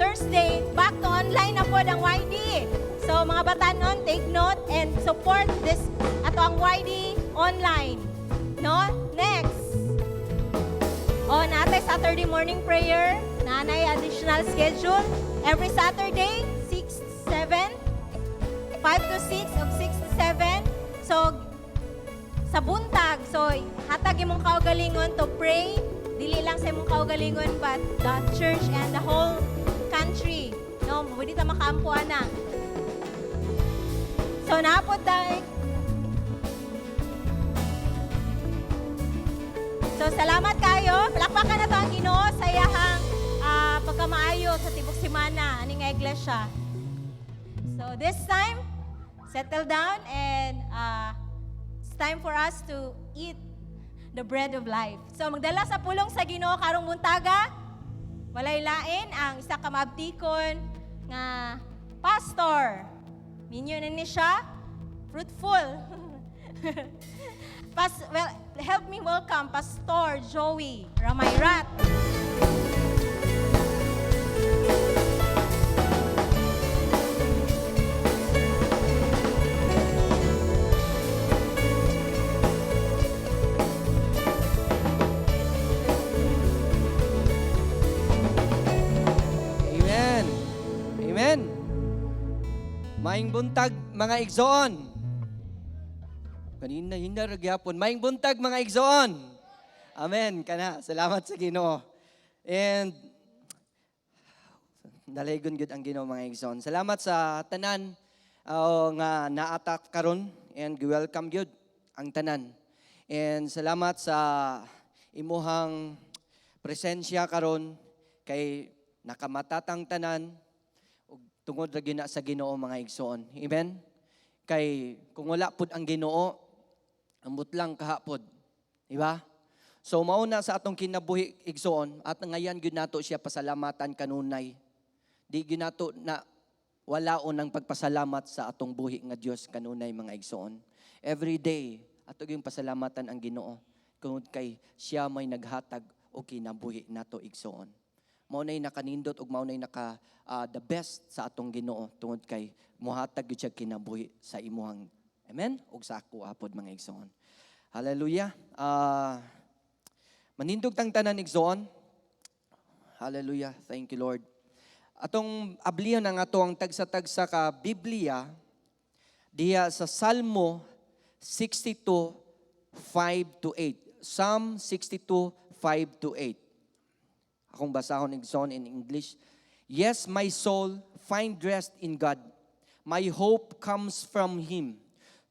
Thursday, back to online na po ang YD. So mga batanon, take note and support this ato ang YD online. No? Next. Oh, natay Saturday morning prayer, nanay additional schedule every Saturday 6 7, 5 to 6 o 6 to 7. So sa buntag, so hatag imong kaugalingon to pray, dili lang sa imong kaugalingon but the church and the whole country. No, pwede ta makaampo ana. So naapod tay. So salamat kayo. Palakpakan na to ang Ginoo sa iyahang pagkamaayo sa tibok simana ani nga iglesia. So this time, settle down and it's time for us to eat the bread of life. So magdala sa pulong sa Ginoo karong buntaga, walay lain ang isa ka maabtikon nga pastor. Minyo na ni siya, fruitful. Well, help me welcome Pastor Joey Ramayrat. Amen. Amen. Maayong buntag, mga igsoon. Kanina hinda ra gyapon. Maayong buntag, mga igsoon. Amen. Kana. Salamat sa Ginoo. And dalaygon gyud ang Ginoo, mga igsoon. Salamat sa tanan nga naatak karon and welcome gyud ang tanan. And salamat sa imuhang presensya karon kay nakamatatang tanan ug tungod ra gyud na sa Ginoo, mga igsoon. Amen. Kay kung wala pud ang Ginoo, ambot lang kahapod. Di ba? So mao na sa atong kinabuhi, igsoon, at ngayon gyud nato siya pasalamatan kanunay. Di gyud nato na walaon ang pagpasalamat sa atong buhi nga Dios kanunay, mga igsoon. Every day ato gyud pasalamatan ang Ginoo tungod kay siya may naghatag og kinabuhi nato, igsoon. Mao nay nakanindot ug mao nay naka the best sa atong Ginoo tungod kay mohatag gyud siya kinabuhi sa imuhang, amen, ug sa ako apod, mga igsoon. Hallelujah. Manindog tang tanan, igsoon. Hallelujah. Thank you, Lord. Atong ablihan ang ato ang tagsa-tagsa ka Biblia diha sa Salmo 62 5 to 8. Psalm 62 5 to 8. Akong basahon, igsoon, in English. "Yes, my soul, find rest in God. My hope comes from Him.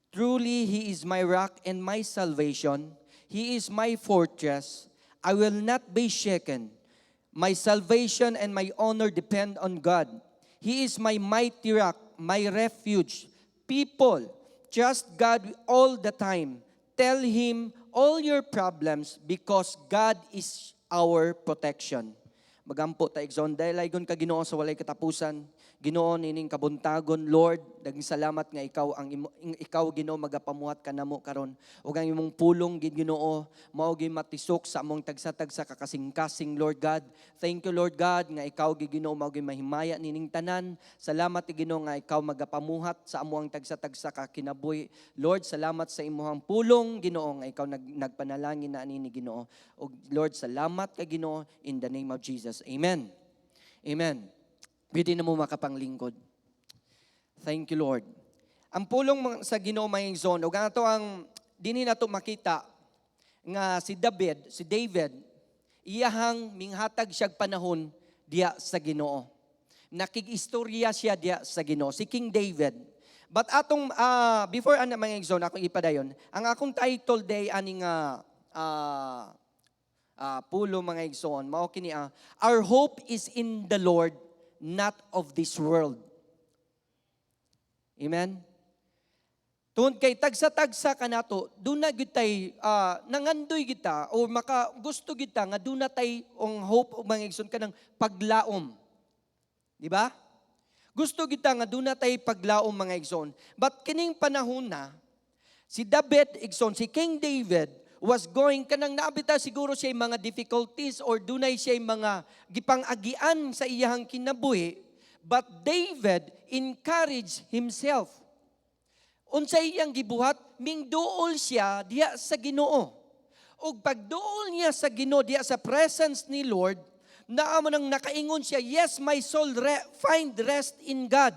Truly, He is my rock and my salvation. He is my fortress. I will not be shaken. My salvation and my honor depend on God. He is my mighty rock, my refuge. People, trust God all the time. Tell Him all your problems because God is our protection." Magampo ta, igsoon. Dalaygon ka, Ginoo, sa walay katapusan. Ginoo nining kabuntagon, Lord, daghang salamat nga ikaw ang imo, ikaw, Ginoo, magapamuhat kanamo karon. Ug ang imong pulong gid, Ginoo, mao gyud matisok sa among tagsa-tagsa ka kasing-kasing, Lord God. Thank you, Lord God, nga ikaw gid, Ginoo, mao gyud mahimaya nining tanan. Salamat, Ginoo, nga ikaw magapamuhat sa among tagsa-tagsa ka kinabuhi. Lord, salamat sa imong pulong, Ginoo, nga ikaw nagpanalangin na ani ni Ginoo. Ug Lord, salamat kay Ginoo in the name of Jesus. Amen. Amen. Pwede na mo makapanglingkod. Thank you, Lord. Ang pulong sa Ginoo, mga igsoon, ug ato ang dinhi nato makita nga si David, si David, iyahang minghatag siyag panahon diya sa Ginoo. Nakig-istorya siya diya sa Ginoo, si King David. But atong before ana, mga igsoon, akong ipadayon, ang akong title day ani nga pulong, mga igsoon, mao kini "Our hope is in the Lord, not of this world." Amen? Tungod kay tagsa-tagsa kanato, duna gyud tay nangandoy kita o maka gusto kita nga duna tay ang hope o, mga igsoon, kanang paglaom. Di ba? Gusto kita nga duna tay paglaom, mga igsoon. But kining panahon na si David, igsoon, si King David was going kanang naabita siguro siya mga difficulties or dunay siya mga gipang-agian sa iyahang kinabuhi, but David encouraged himself. Unsa iyang gibuhat? Mingduol siya diha sa Ginoo. Ug pagduol niya sa Ginoo diha sa presence ni Lord, naa mo nang nakaingon siya, "Yes, my soul find rest in God."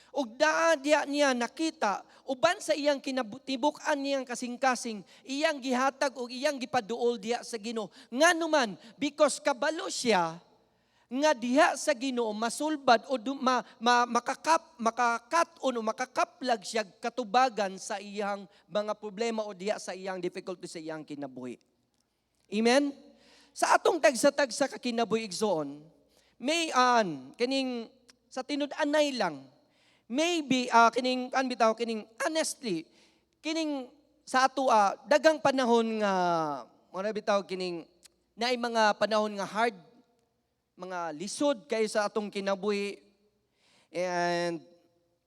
Ug daa diha niya nakita uban sa iyang kinatibuk-an niyang kasing-kasing, iyang gihatag ug iyang gipaduol diha sa Ginoo. Ngano man? Because kabalo siya nga diha sa Ginoo masulbad o makakat-on o makakaplag siya katubagan sa iyang mga problema o diha sa iyang difficulty sa iyang kinabuhi. Amen? Sa atong tagsa-tagsa ka kinabuhi, igsoon, may an kining sa tinud-anay lang. Maybe kining an bitaw kining honestly kining sa ato dagang panahon nga mura bitaw kining naay mga panahon nga hard, mga lisod kayo sa atong kinabuhi and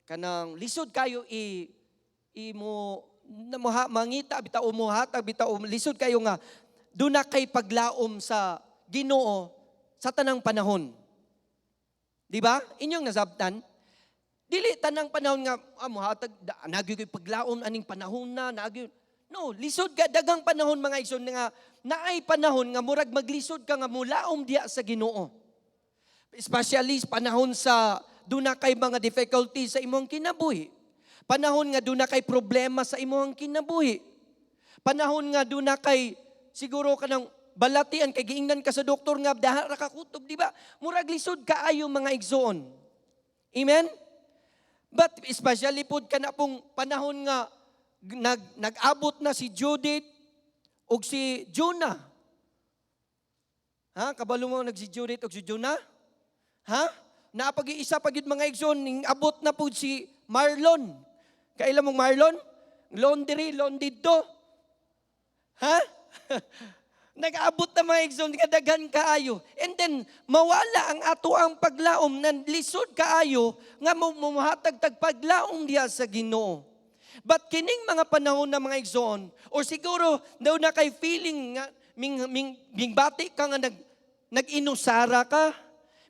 kanang lisod kayo i imo na mangita bitaw mo hatag bitaw, lisod kayo nga duna kay paglaom sa Ginoo sa tanang panahon. Di ba? Inyong nasabtan? Dili tanang panahon nga mohatag nagi ko'y paglaom aning panahon na nagi. No, lisod ka dagang panahon, mga igsoon, nga naay panahon nga murag maglisod ka nga mulaom diya sa Ginoo. Especially panahon sa duna kay mga difficulties sa imong kinabuhi. Panahon nga duna kay problema sa imong kinabuhi. Panahon nga duna kay siguro kanang balatian kay giingnan ka sa doktor nga daha ra ka kutob, di ba? Murag lisod kaayo, mga igsoon. Amen? But especially pud kana pong panahon nga nag-abot na si Judith ug si Jonah. Ha? Kabalo mo nag si Judith ug si Jonah? Ha? Naapag-iisa pa gyud, mga igsoon, ning abot na pud si Marlon. Kaila mong Marlon? Laundry, laundry dito. Ha? Nag-abot na, mga igsoon, kadaghan kaayo. And then, mawala ang ato ang paglaom na lisod kaayo nga muhatag tag paglaom diha sa Ginoo. But kining mga panahon na, mga igsoon, or siguro daw na kay feeling nga ming bati ka nga nag-inusara ka,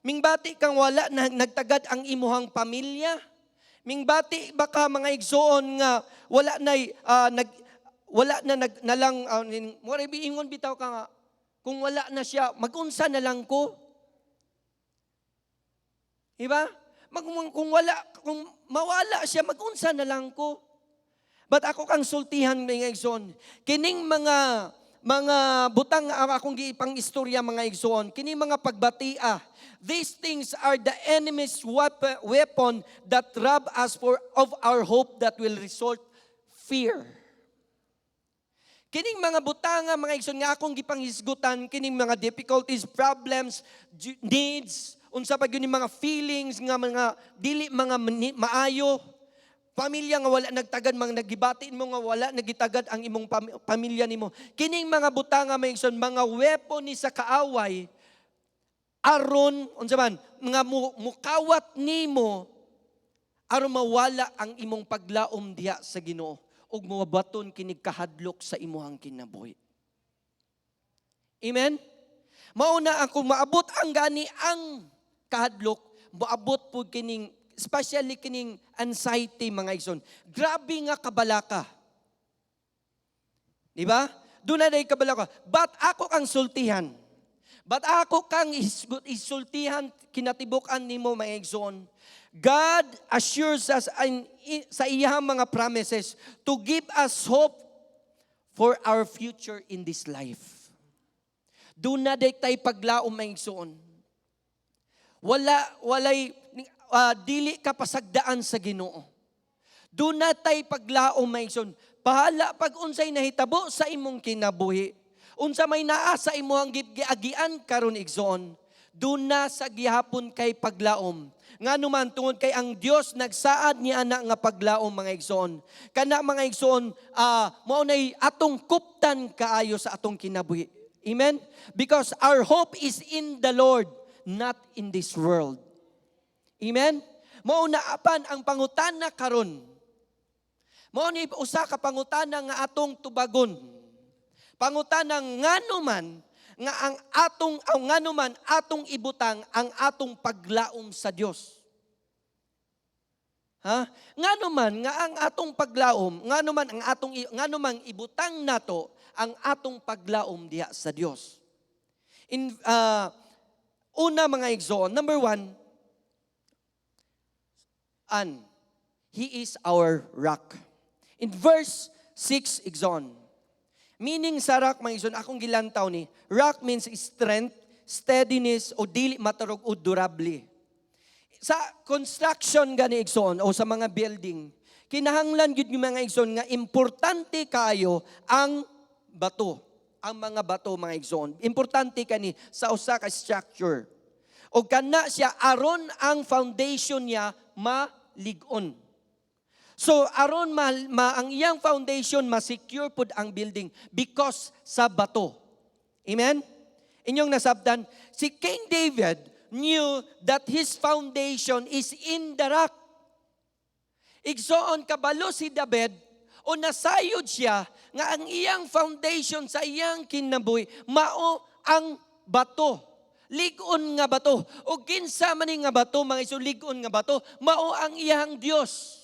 ming bati kang wala na nagtagad ang imuhang pamilya, ming bati baka, mga igsoon, nga wala na nag wala na nag nalang mura ingon bitaw ka nga kung wala na siya, magunsa na lang ko. Diba? Kung wala, kung mawala siya, magunsa na lang ko. But ako kang sultihan, mga igsoon, kining mga butang ang akong giipang istorya, mga igsoon, kining mga pagbatia, these things are the enemy's weapon that rob us for of our hope that will result fear. Kining mga butanga, mga igsoon, nga akong gipanghisgutan, kining mga difficulties, problems, needs, unsa pa gyud ni mga feelings nga mga dili mga maayo, pamilya nga wala nagtagad, mga naggibatiin mo nga wala nagitagad ang imong pamilya nimo. Kining mga butanga, mga igsoon, mga weapon ni sa kaaway. Aron unsa man nga mukawat nimo aron mawala ang imong paglaom diha sa Ginoo ug mobaton kinig kahadlok sa imuhang kinabuhi. Amen? Mao na ang kung maabot ang gani ang kahadlok, moabot pud kining, especially kining anxiety, mga igsoon. Grabe nga kabalaka. Di ba? Doon na day kabalaka. But ako kang sultihan. But ako kang isultihan kinatibuk-an nimo, mga igsoon. God assures us sa iyang mga promises to give us hope for our future in this life. Doon na day tay paglaom, mga igsoon. Wala walay dili ka pasagdaan sa Ginoo. Doon na tay paglaom, mga igsoon. Bahala pag unsay nahitabo sa imong kinabuhi. Unsa may naa sa imong giagian karon, igsoon. Doon na sa gihapon kay paglaom. Ngano man, tungod kay ang Dios nagsaad ni ana nga paglaom, mga igsoon. Kana, mga igsoon, mao nay atong kuptan kaayo sa atong kinabuhi. Amen? Because our hope is in the Lord, not in this world. Amen? Mao na apan ang pangutana karon. Mao ni usa ka pangutana nga atong tubagon. Pangutana, ngano man nga ang atong ang ngano man atong ibutang ang atong paglaom sa Dios? Ha? Ngano man nga ang atong paglaom, ngano man ibutang nato ang atong paglaom diha sa Dios? In una, mga igsoon, number one, an He is our rock. In verse 6, igsoon. Meaning sa rock, mga igsoon, akong gilantaw ni, rock means strength, steadiness, o dili matarog o durable. Sa construction gani, igsoon, o sa mga building, kinahanglan gyud yung mga igsoon nga importante kaayo ang bato. Ang mga bato, mga igsoon. Importante kani sa usa ka structure. O kana siya aron ang foundation niya malig-on. So aron ang iyang foundation ma-secure pud ang building because sa bato. Amen? Inyong nasabtan, si King David knew that his foundation is in the rock. Igsoon, kabalo si David o nasayod siya nga ang iyang foundation sa iyang kinabuhi mao ang bato. Lig-on nga bato. O kinsa man ni nga bato, mga igsoon, lig-on nga bato, mao ang iyang Dios.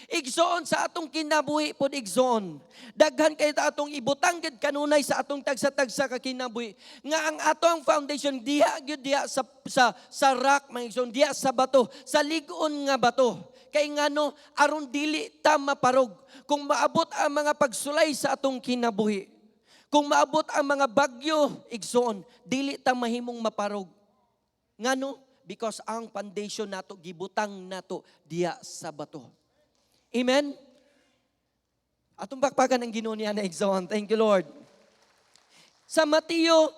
Igsoon, sa atong kinabuhi pod, igsoon. Daghan kay ta atong ibutang gid kanunay sa atong tagsa-tagsa ka kinabuhi nga ang atong foundation diha gyud, diha sa rock, mga igsoon, diha sa bato, sa lig-on nga bato. Kay ngano, aron dili ta maparog kung maabot ang mga pagsulay sa atong kinabuhi. Kung maabot ang mga bagyo, igsoon, dili ta mahimong maparog. Ngano? Because ang foundation nato gibutang nato diha sa bato. Amen? Atong pakpakan ang Ginoo niya na, igsoon. Thank you, Lord. Sa Mateo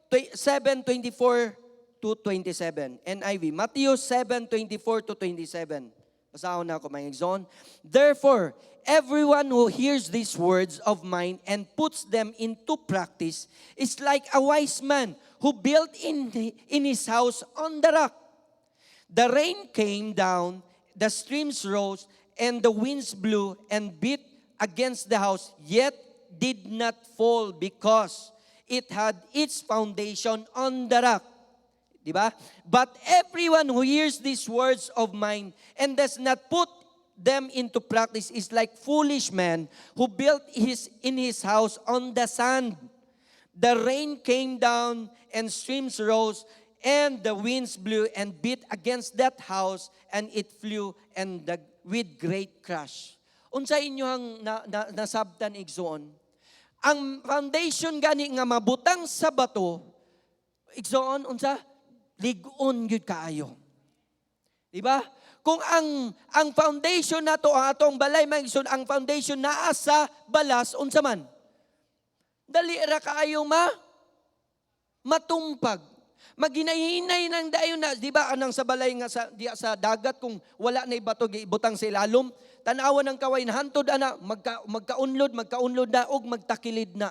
7:24 to 27, NIV. Mateo 7:24 to 27. Basahon na ako, mga igsoon. "Therefore, everyone who hears these words of mine and puts them into practice is like a wise man who built in his house on the rock. The rain came down, the streams rose, and the winds blew and beat against the house, yet did not fall because it had its foundation on the rock." Di ba? "But everyone who hears these words of mine and does not put them into practice is like foolish man who built his in his house on the sand. The rain came down and streams rose and the winds blew and beat against that house and it flew with great crash." Unsa inyohang nasabtan, igsoon? Ang foundation gani nga mabutang sa bato, igsoon, unsa? Lig-on gyud kaayo. Di ba? Kung ang foundation nato, ang atong balay, mga igsoon, ang foundation naa sa balas, unsa man? Dali ra kaayo matumpag. Maghinay-hinay nang dayon na, di ba, anang sa balay nga sa diya sa dagat, kung wala na bato gibutang sa ilalom, tan-awa ng kaway na hantod ana magkaunlod, magkaunlod na og magtakilid na.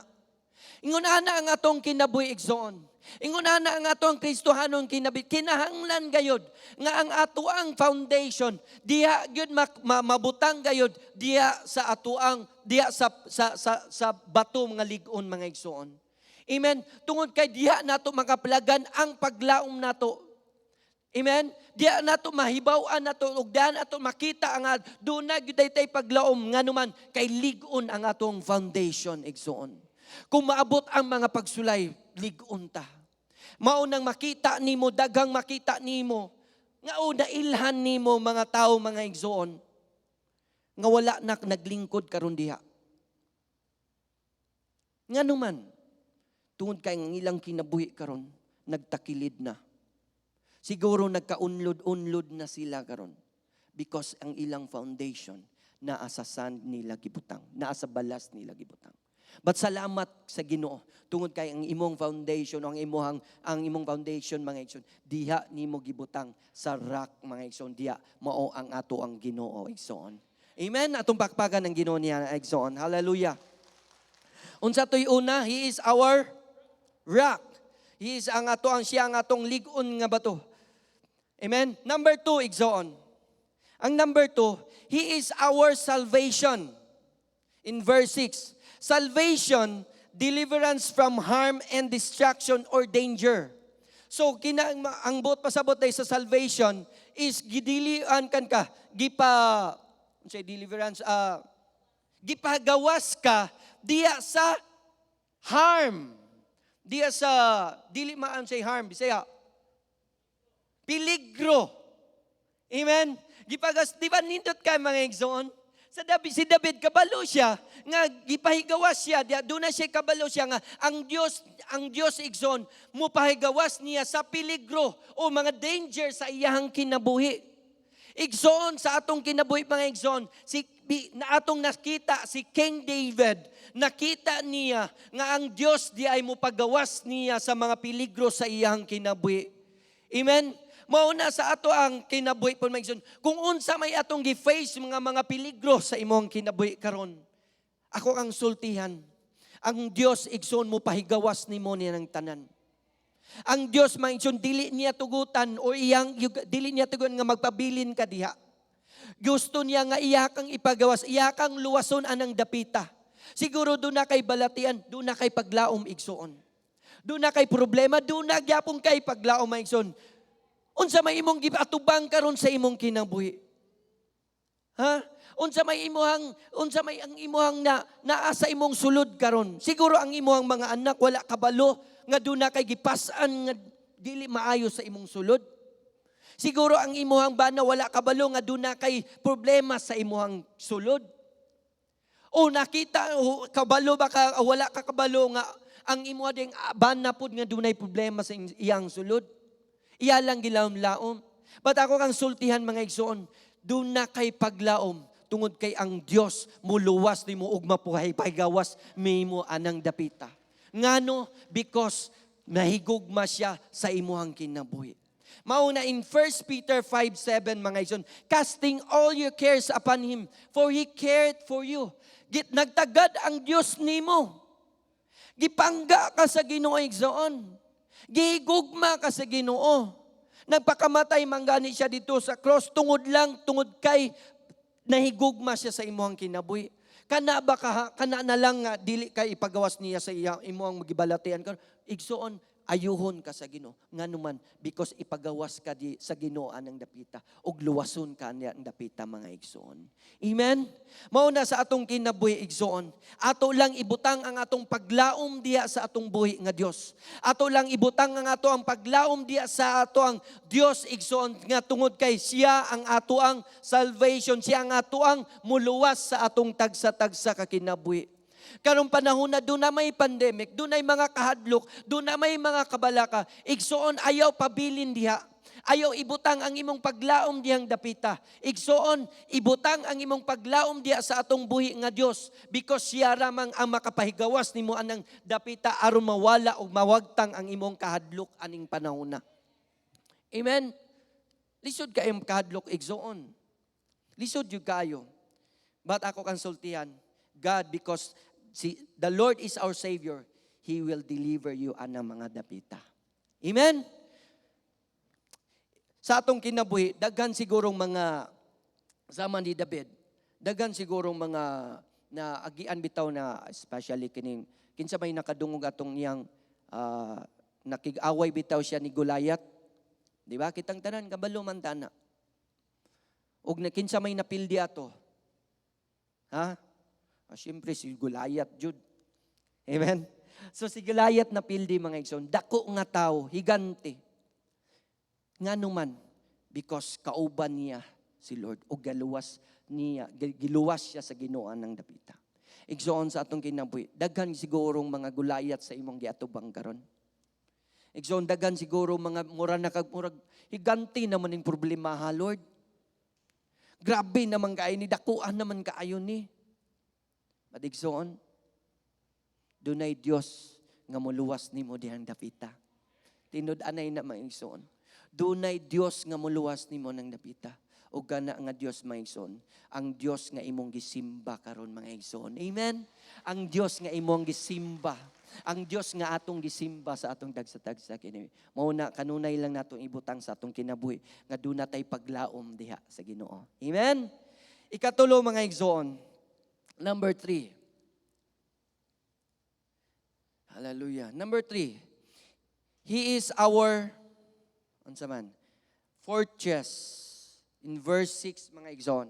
Ingon ana ang atong kinabuhi, igsoon. Ingon ana ang atong Kristohanon kinabuhi. Kinahanglan gayod nga ang atoang foundation diha gyud mabutang gayod diha sa atoang diha sa bato nga lig-on, mga igsoon. Amen. Tungod kay diha nato makaplagan ang paglaom nato. Amen? Diha nato mahibaw-an nato ug diha nato makita ang duna gyud tay paglaom, nganuman kay lig-on ang atong foundation, igsoon. Kung maabot ang mga pagsulay, lig-on ta. Mao nang makita nimo, daghang makita nimo nga o nailhan nimo mga tao, mga igsoon, nga wala na naglingkod karon diha. Nganuman, tungod kay ang ilang kinabuhi karon nagtakilid na. Siguro nagkaunlod-unlod na sila karon because ang ilang foundation naa sa sand nila gibutang, naa sa balas nila gibutang. But salamat sa Ginoo tungod kay ang imong foundation, ang imong foundation, mga igsoon, diha nimo gibutang sa rock, mga igsoon, diha mao ang ato ang Ginoo, igsoon. Amen. Atong pakpakan ang Ginoo niya, igsoon. Hallelujah. Unsa to'y una? He is our rock. He is ang ato ang siya ang atong lig-on nga bato. Amen. Number 2, igsoon. Ang number 2, He is our salvation. In verse 6, salvation, deliverance from harm and destruction or danger. So kina ang buot pasabot day sa salvation is gidilian kan ka, gipa unsay deliverance, gipagawas ka diya sa harm. Diya sa dili maan say harm Bisaya. Peligro. Amen. Gipagas, di ba nindot kay, mga igsoon? Sa David, si David kabalo siya nga gipahigawas siya, diya doon na siya kabalo siya nga ang Dios, igsoon, mupahigawas niya sa peligro o mga danger sa iyahang kinabuhi. Igsoon, sa atong kinabuhi, mga igsoon, si na atong nakita si King David, nakita niya nga ang Dios di ay mopagawas niya sa mga peligro sa iyang kinabuhi. Amen. Mao na sa ato ang kinabuhi po, mga igsoon. Kung unsa may atong gi-face mga peligro sa imong kinabuhi karon. Ako kang sultihan. Ang Dios, igsoon, mo pahigawas nimo niya ng tanan. Ang Dios, mga igsoon, dili niya tugutan o iyang dili niya tugutan nga magpabilin ka diha. Gusto niya nga iya kang ipagawas, iya kang luwason anang dapita. Siguro duna kay balatian, duna kay paglaom, igsoon. Duna kay problema, duna gyapon kay paglaom, mga igsoon. Unsa may imong giatubang karon sa imong kinabuhi? Ha? Unsa may ang imuhang na naa sa imong sulod karon? Siguro ang imuhang mga anak wala kabalo nga duna kay gipas-an nga dili maayo sa imong sulod. Siguro ang imuhang bana wala kabalo nga duna kay problema sa imuhang sulod. O nakita o kabalo ba ka o wala ka kabalo nga ang imuha ding bana pud nga dunay problema sa iyang sulod. Iya lang gilaom-laom. But ako kang sultihan, mga igsoon, duna kay paglaom tungod kay ang Dios muluwas nimo ug mapuhay pagawas nimo anang dapita. Ngano? Because nahigugma siya sa imuhang kinabuhi. Mao na in 1 Peter 5:7, mga igsoon, "Casting all your cares upon Him, for He cared for you." Git nagtagad ang Dios nimo. Gipangga ka sa Ginoo, igsoon. Gigugma ka sa Ginoo. Nagpakamatay man gani siya dito sa cross tungod lang tungod kay nahigugma siya sa imuhang kinabuhi. Kana ba ka, kana na lang nga dili kay ipagawas niya sa iya imuhang magibalatian ka? Igsoon, ayuhon ka sa Ginoo. Nganuman, because ipagawas ka di sa Ginoo anang dapita ug luwason ka niya ang dapita, mga igsoon. Amen. Mao na sa atong kinabuhi, igsoon. Ato lang ibutang ang atong paglaom diha sa atong buhi nga Dios. Ato lang ibutang ang ato ang paglaom diha sa ato ang Dios, igsoon, nga tungod kay siya ang ato ang salvation, siya ang ato ang muluwas sa atong tagsa-tagsa ka kinabuhi. Karong panahon na duna may pandemic, dunay mga kahadlok, duna may mga kabalaka. Igsoon, ayaw pabilin diha. Ayaw ibutang ang imong paglaom dihang dapita. Igsoon, ibutang ang imong paglaom diha sa atong buhi nga Dios because siya ramang ang makapahigawas nimo anang dapita aron mawala o mawagtang ang imong kahadlok aning panahon na. Amen. Lisod kayong kahadlok, igsoon. Lisod jud kayo. But ako kang sultihan, God, because si, the Lord is our Savior. He will deliver you anang mga dapita. Amen? Sa atong kinabuhi, daghan sigurong mga sama ni David, daghan sigurong mga na agian bitaw na, especially kining kinsa may nakadungog atong niyang nakig-away bitaw siya ni Goliath. Di ba? Kitang tanan kabalo man tana. Og na kinsa may napildi ato? Ha? Ah, siyempre si Goliath jud. Amen. So si Goliath napildi, mga igsoon, dako nga tao, higante. Ngano man? Because kauban niya si Lord o galuwas niya, giluwas siya sa Ginoo ng dapita. Igsoon, sa atong kinabuhi, daghan sigurong mga Goliath sa imong giatubang karon. Igsoon, daghan siguro mga mura na kag murag higante naman ning problema ha, Lord. Grabe naman kaayo ni, dakuan naman kaayo ni. But igsoon, dunay Dios nga moluwas nimo dihang dapita. Tinud-anay na, mga igsoon. Dunay Dios nga moluwas nimo ng dapita. O gana nga Dios, mga igsoon, ang Dios nga imong gisimba karon, mga igsoon. Amen. Ang Dios nga imong gisimba. Ang Dios nga atong gisimba sa atong dagsa-dagsa kini. Mao na kanunay lang natong ibutang sa atong kinabuhi nga duna tay paglaom diha sa Ginoo. Amen. Ikatulo, mga igsoon. Number 3. Hallelujah. Number 3. He is our unsa man? Fortress. In verse 6, mga igsoon.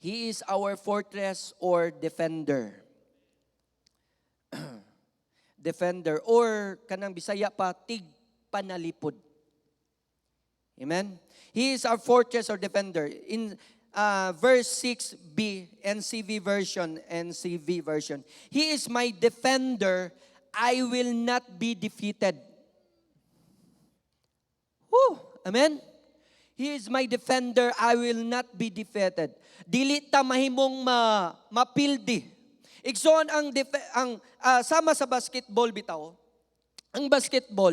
He is our fortress or defender. Defender or kanang Bisaya pa, tig panalipod. Amen? He is our fortress or defender. In verse 6b, NCV version, NCV version. "He is my defender. I will not be defeated." Woo! Amen? "He is my defender, I will not be defeated." Dili ta mahimong mapildi. Igsoon, ang sama sa basketball bitaw. Ang basketball,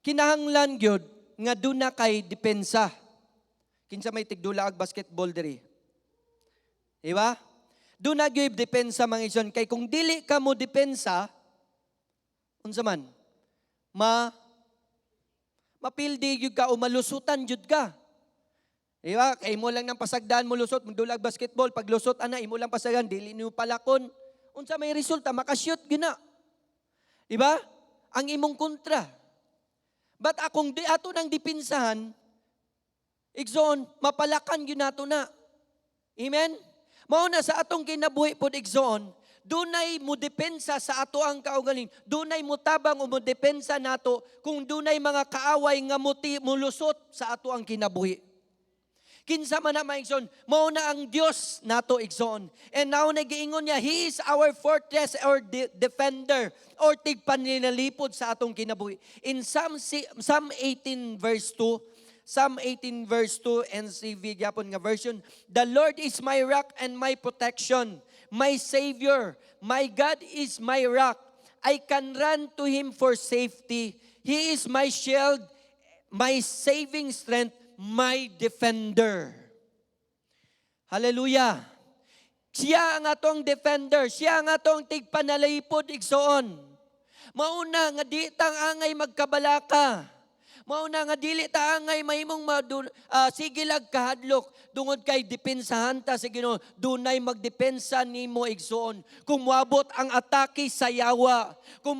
kinahanglan gyud nga duna kay depensa. Kinsa may tigdula ag basketball diri? Di ba? Duna gyud depensa, mga igsoon, kay kung dili ka mo depensa, unsa man? Mapildi gyud ka o malusutan jud ka. Di ba? Kay imo lang ng pasagdan mo lusot, magdulag basketball, pag lusot ana, imo lang pasagdan, dili niyo palakon. Unsa may resulta? Makashoot gyud na. Di ba? Ang imong kontra. But akong di ato nang dipinsahan, igsoon, mapalakan gyud nato na. Amen? Mao na sa atong kinabuhi pod, igsoon, dunay mo depensa sa ato ang kaugaling. Dunay mo tabang o mo depensa nato kung dunay mga kaaway nga muti mulusot sa ato ang kinabuhi. Kinsa man na, mga igsoon, mao na ang Dios nato, igsoon. And now nagiingon niya, He is our fortress or defender or tigpaninalipod sa atong kinabuhi. In Psalm 18 verse 2, Psalm 18 verse 2, NCV gyapon nga version, "The Lord is my rock and my protection, my Savior, my God is my rock. I can run to Him for safety. He is my shield, my saving strength, my defender." Hallelujah. Siya ang atong defender, siya ang atong tigpanalipod, igsoon. Mauna nga di tang angay magkabalaka. Mauna nga dili ta angay mahimong sige lag kahadlok tungod kay depensahan ta sa Ginoo. Dunay magdepensa nimo, igsoon. Kung moabot ang atake sa yawa, kung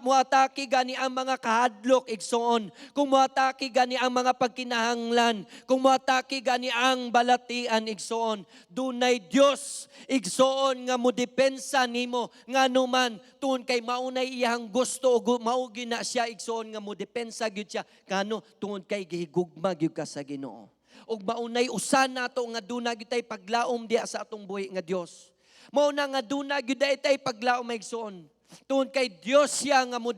muatake gani ang mga kahadlok, igsoon, kung muatake gani ang mga pagkinahanglan, kung muatake gani ang balatian, igsoon, dunay Dios, igsoon, nga modepensa nimo. Ngano man? Tungod kay maunay iyang gusto ug mao na siya, igsoon, nga modepensa gyud siya. Kano? Tungod kay gihigugma gyud ka sa Ginoo. Ug maunay usa nato nga duna gyud tay paglaom diha sa atong buhi nga Dios. Mao na nga duna gyud tay paglaom, igsoon. Tungod kay Dios siya nga mo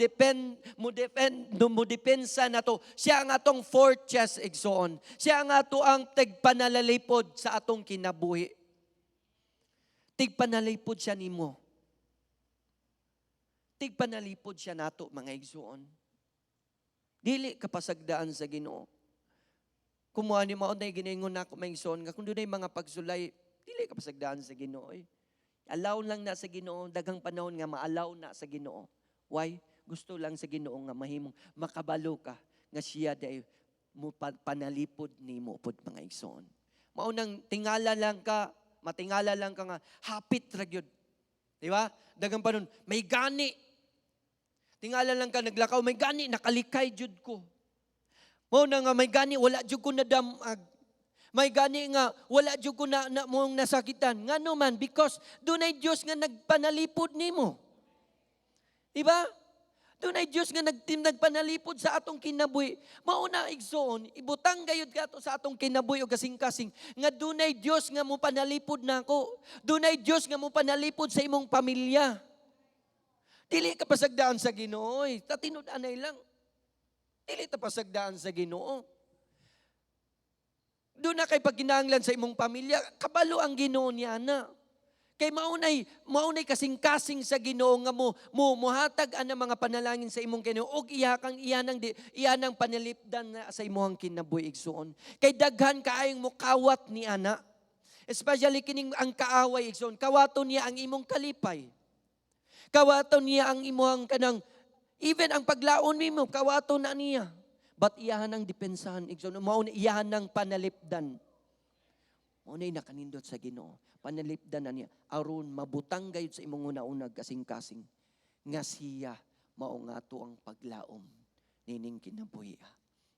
depensa nato. Siya ang atong fortress, igsoon. Siya ang ato ang tigpanalalipod sa atong kinabuhi. Tigpanalipod siya nimo. Tigpanalipod siya nato, mga igsoon. Dili ka pasagdaan sa Ginoo. Kumuha ni mao na ginaingon nako, mga igsoon, nga kung dunay mga pagsulay, dili Dili ka pasagdaan sa Ginoo eh. Allow lang na sa Ginoo, daghang panahon nga ma-allow na sa Ginoo. Why? Gusto lang sa Ginoo nga mahimong makabalo ka nga siya diay mo panalipod nimo pod, mga igsoon. Mao nang tingala lang ka, matingala lang ka nga hapit ra gyud. Di ba? Daghang panahon may gani. Tingala lang ka naglakaw, may gani nakalikay jud ko. Mao na nga may gani wala jud ko nadamag. May gani nga wala jud ko na mong nasakitan. Ngano man? Because dunay Dios nga nagpanalipod nimo. Di ba? Dunay Dios nga nagpanalipod sa atong kinabuhi. Mao na, igsoon, ibutang gayud kato sa atong kinabuhi o kasing-kasing nga dunay Dios nga mo panalipod nako. Dunay Dios nga mo panalipod sa imong pamilya. Dili ka pasagdaan sa Ginoo, eh. Tatinud-anay lang. Dili ta pasagdaan sa Ginoo. Doon na kay pagkinahanglan sa imong pamilya, kabalo ang Ginoo niya na. Kay maunay kasing-kasing sa Ginoo nga mo mo mohatag ang mga panalangin sa imong kinabuhi og iya kang iyanang panalipdan na sa imong kinabuhi, igsoon. Kay daghan kaayong mokawat ni ana. Especially kining ang kaaway, igsoon, kawaton niya ang imong kalipay. Kawaton niya ang imong kanang even ang paglaon nimo, kawaton na niya. But iyahan ang depensahan, igsoon, mao na iyahan ang panalipdan. Mao na nakanindot sa Ginoo. Panalipdan na niya aron mabutang gayud sa imong una-una kasing-kasing nga siya mao nga ato ang paglaom nining kinabuhi.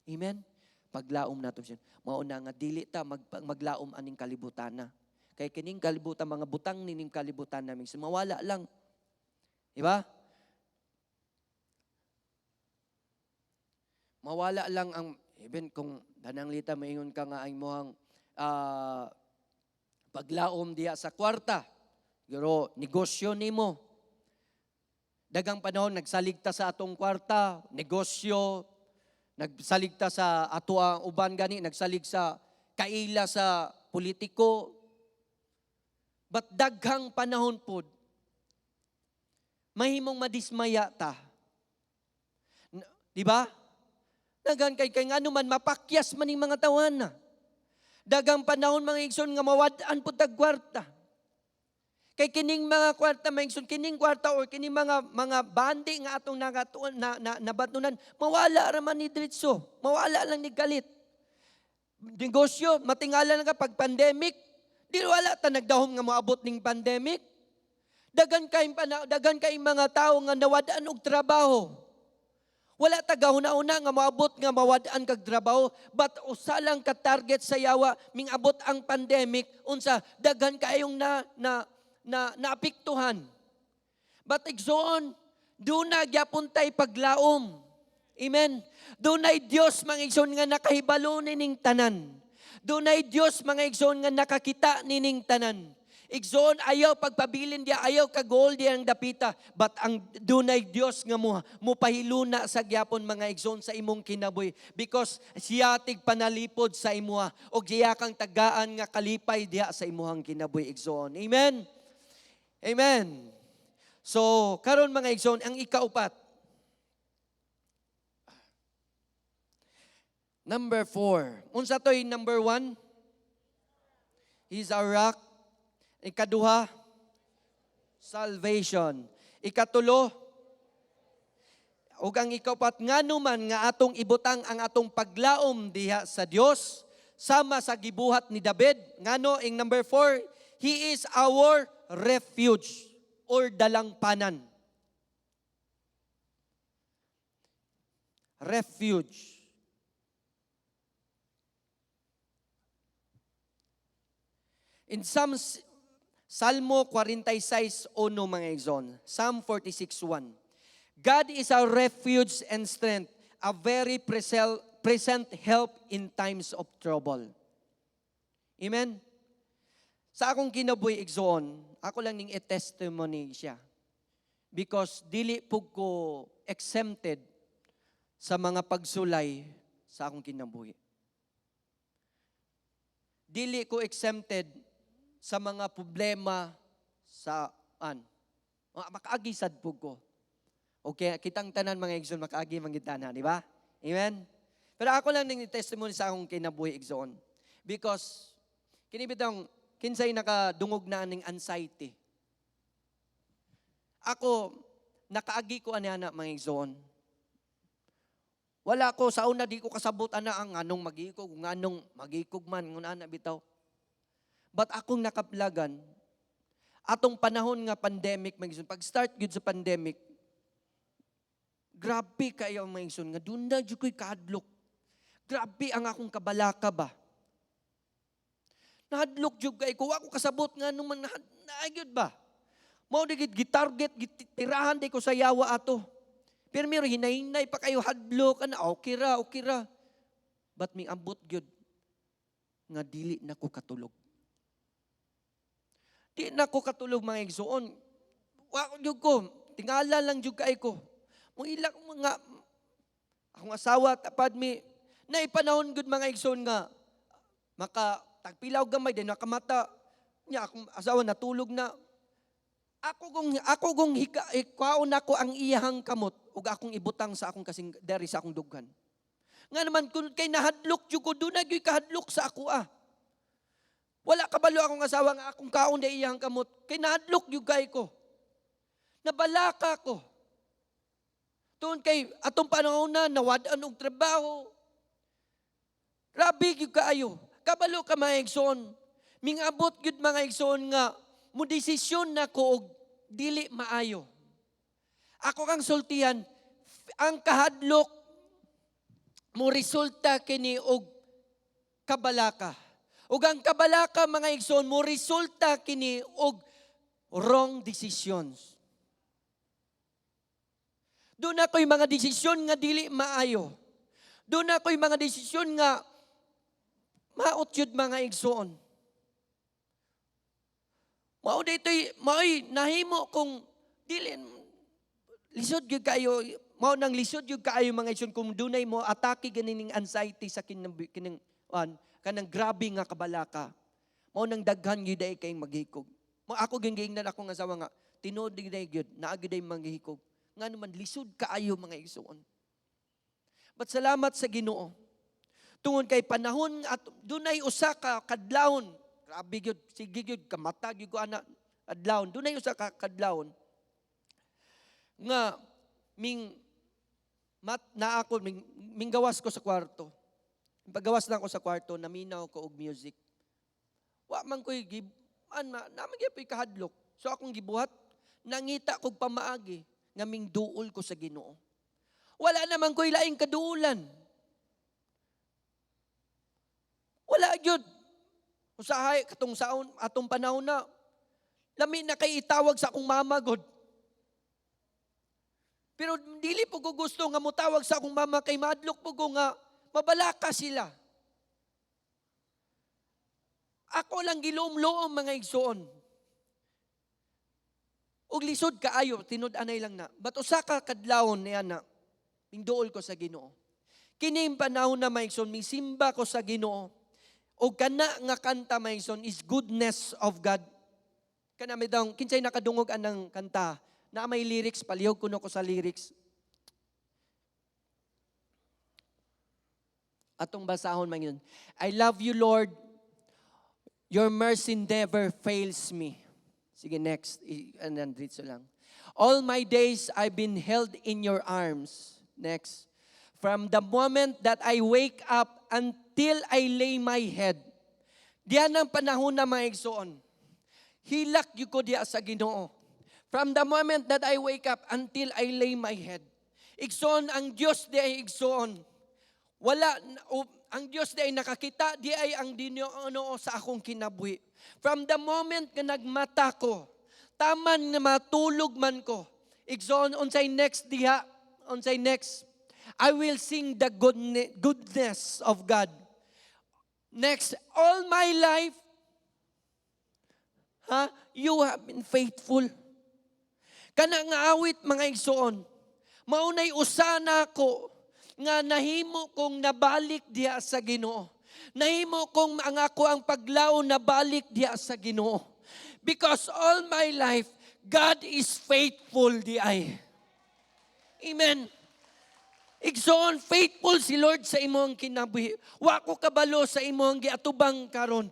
Amen. Paglaom nato siya. Mao na nga dili ta maglaom aning kalibutan na. Kay kining kalibutan, mga butang nining kalibutan namin, mawala lang. Di ba? Mawala lang ang, even kung danang lita maingon ka nga ang imong paglaom diya sa kwarta, pero negosyo nimo. Dagang panahon nagsaligta sa atong kwarta, negosyo, nagsaligta sa ato ang uban gani, nagsalig sa kaila sa politiko. But daghang panahon pod, mahimong madismaya ta. Di ba? Daghan kay ngano man mapakyas man ning mga tawana. Daghang panahon, mga igsoon, nga mawad-an pud tag kwarta. Kay kining mga kwarta, mga igsoon, kining kwarta or kining mga bandi nga atong nakatuon na nabatunan, mawala ra man ni diretso. Mawala lang ni galit. Negosyo, matingala lang ka pag pandemic, di wala ta nagdahom nga moabot ning pandemic. Daghan kay mga tawo nga nawad-an og trabaho. Wala ta gahuna-una nga moabot nga mawad-an kag trabaho, but usa lang ka target sa yawa mingabot ang pandemic, unsa daghan kaayong na naapektuhan. But igsoon, duna gyapon tay paglaom. Amen. Dunay Dios, mga igsoon, nga nakahibalo nining tanan. Dunay Dios, mga igsoon, nga nakakita nining tanan. Igsoon, ayaw pagpabilin diya, ayaw kagol diya ang dapita. But ang dunay Dios nga mo pahiluna sa gyapon, mga igsoon, sa imong kinabuhi. Because siya tig panalipod sa imuha og siya kang tagaan nga kalipay diha sa imuhang kinabuhi, igsoon. Amen. Amen. So, karon, mga igsoon, ang ikaupat. Number 4. Unsa to'y number 1? He's our rock. Ikaduha, salvation. Ikatulo, ug ang ikaupat, ngano man nga atong ibutang ang atong paglaom diha sa Dios sama sa gibuhat ni David. Ngano ing number 4, He is our refuge or dalangpanan. Refuge. In Psalms, Salmo 46:1, mga igsoon. Psalm 46:1. God is our refuge and strength, a very present help in times of trouble. Amen? Sa akong kinabuhi, igsoon, ako lang ning i-testimony siya. Because dili pug ko exempted sa mga pagsulay sa akong kinabuhi. Dili ko exempted sa mga problema sa an. Makaagi sad pug ko. Okay, kitang tanan, mga igsoon, makaagi man gid tanan, di ba? Amen? Pero ako lang ning testimony sa akong kinabuhi, igsoon. Because kini bitong Kinsay nakadungog na aning anxiety? Ako, nakaagi ko ani ana, mga igsoon. Wala ko sa una, di ko kasabot ana ang anong magikog, nganong magikog man ngun ana bitaw. But akong nakaplagan atong panahon nga pandemic, mga igsoon, pag start gyud sa pandemic, grabe kayo, mga igsoon, nga duna na jud ko'y kahadlok. Grabe ang akong kabalaka ba. Nahadlok jud kay ko, wa ko kasabot nga nung man naayod ba. Mao di gid gitarget, gitirahan di ko sa yawa ato. Pero miro hinahinay pa kayo hadlok ana, okay ra, okay ra. But miambot gyud nga dili na ko katulog. Di na ko katulog, mga igsoon. Wa ko jud ko, tingala lang jud kay ko. Mo ilak mga akong asawa tapad mi na ipanahon gud, mga igsoon, nga maka tagpilaw gamay din nakamata niya akong asawa natulog na. Ako gong hika ikaon nako ang iyahang kamot ug akong ibutang sa akong kasing diri sa akong dughan. Nga naman kun kay nahadlok jud ko, duna gyud kahadlok sa ako ah. Wala kabalo akong asawa nga akong kaon na iyang kamot kay nahadlok jud kay ko. Nabalaka ko. Tungod kay atong panahon na nawad-an og trabaho. Grabe gyud kaayo. Kabalo ka, mga igsoon. Mingabot gyud, mga igsoon, nga mo desisyon na ko og dili maayo. Ako kang sultihan, ang kahadlok mo resulta kini og kabalaka. Ug ang kabalaka, mga igsoon, mo resulta kini og wrong decisions. Duna ko'y mga desisyon nga dili maayo. Duna ko'y mga desisyon nga maot yun, mga igsoon. Mao dito'y mao'y nahimo kung dili lisod gyud kayo, mao nang lisod gyud kaayo, mga igsoon, kung dunay mo atake ganining anxiety sa kining an kanang grabe nga kabalaka. Mao nang daghan gyud ay kay maghikog. Mo ako gyud giingnan akong asawa nga tinuod gyud ay gyud naa gyud ay maghikog. Nga naman lisod kaayo, mga igsoon. But salamat sa Ginoo. Tungod kay panahon at dunay usa ka kadlawon. Grabe gyud, sige gyud kamata gyud ko ana adlawon. Dunay usa ka kadlawon nga ming mat na ako ming gawas ko sa kwarto. Paggawas na ako sa kwarto, naminaw ko og music. Wa man ko'y gib an ma, naman gyud kahadlok. So akong gibuhat, nangita kog pamaagi nga ming duol ko sa Ginoo. Wala naman ko'y laing kaduulan. Wala gyud. Usahay katong saon atong panahon na lami na kay itawag sa akong mama god. Pero dili po ko gusto nga mutawag sa akong mama kay madlok po ko nga mabalaka sila. Ako lang giluom-luom, mga igsoon. Ug lisod kaayo, tinud-anay lang na. But usa ka kadlawon niya na, mingduol ko sa Ginoo. Kini panahon na, mga igsoon, misimba ko sa Ginoo. O kana nga kanta, mga igsoon, is "Goodness of God." Kana may daw, kinsay nakadungog anang kanta, na may lyrics, palihog kuno ko sa lyrics. Atong basahon man yun. "I love you, Lord. Your mercy never fails me." Sige, next. And then, dito lang. "All my days I've been held in your arms." Next. "From the moment that I wake up until I lay my head." Diyan ang panahon na, mga igsoon. Hilak gyud ko diya sa Ginoo. "From the moment that I wake up until I lay my head." Igsoon, ang Diyos di ay igsoon. Wala, ang Diyos di ay nakakita, di ay ang Ginoo sa akong kinabuhi. From the moment nga nagmata ko, taman nga matulog man ko, igsoon, unsay next diha, unsay next, "I will sing the goodness of God." Next, "All my life, ha, you have been faithful." Kana nga awit, mga igsoon, maunay usa na ako nga nahimo kong nabalik diha sa Ginoo. Nahimo kong ang ako ang paglaon nabalik diha sa Ginoo. Because all my life, God is faithful di ay. Amen. Igsoon, faithful si Lord sa imong kinabuhi. Wa ko kabalo sa imong giatubang karon.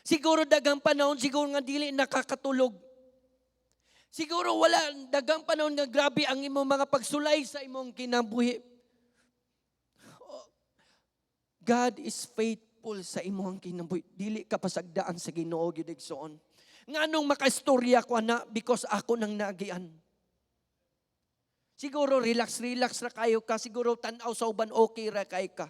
Siguro daghang panahon siguro nga dili nakakatulog. Siguro wala daghang panahon nga grabe ang imong mga pagsulay sa imong kinabuhi. Oh, God is faithful sa imong kinabuhi. Dili ka pasagdaan sa Ginoo gyud, igsoon. Nganong makaistorya ko ana? Because ako nang naagian. Siguro relax relax ra kayo ka, siguro tan-aw sa uban okay ra kay ka.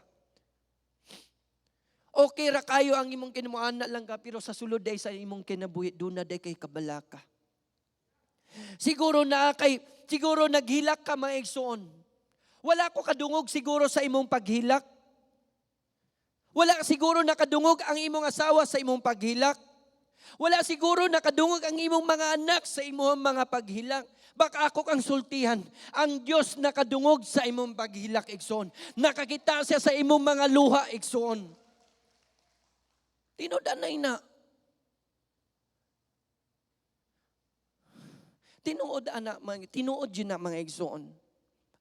Okay ra kayo ang imong kinamuana lang ka, pero sa sulod day sa imong kinabuhi duna day kay kabalaka. Siguro na kay siguro naghilak ka, mga igsoon. Wala ko kadungog siguro sa imong paghilak. Wala siguro nakadungog ang imong asawa sa imong paghilak. Wala siguro nakadungog ang imong mga anak sa imong mga paghilak. Baka ako kang sultihan. Ang Diyos nakadungog sa imong paghilak, igsoon. Nakakita siya sa imong mga luha, igsoon. Tinuod anay na. Tinuod ana, mga, tinuod yun na, mga igsoon.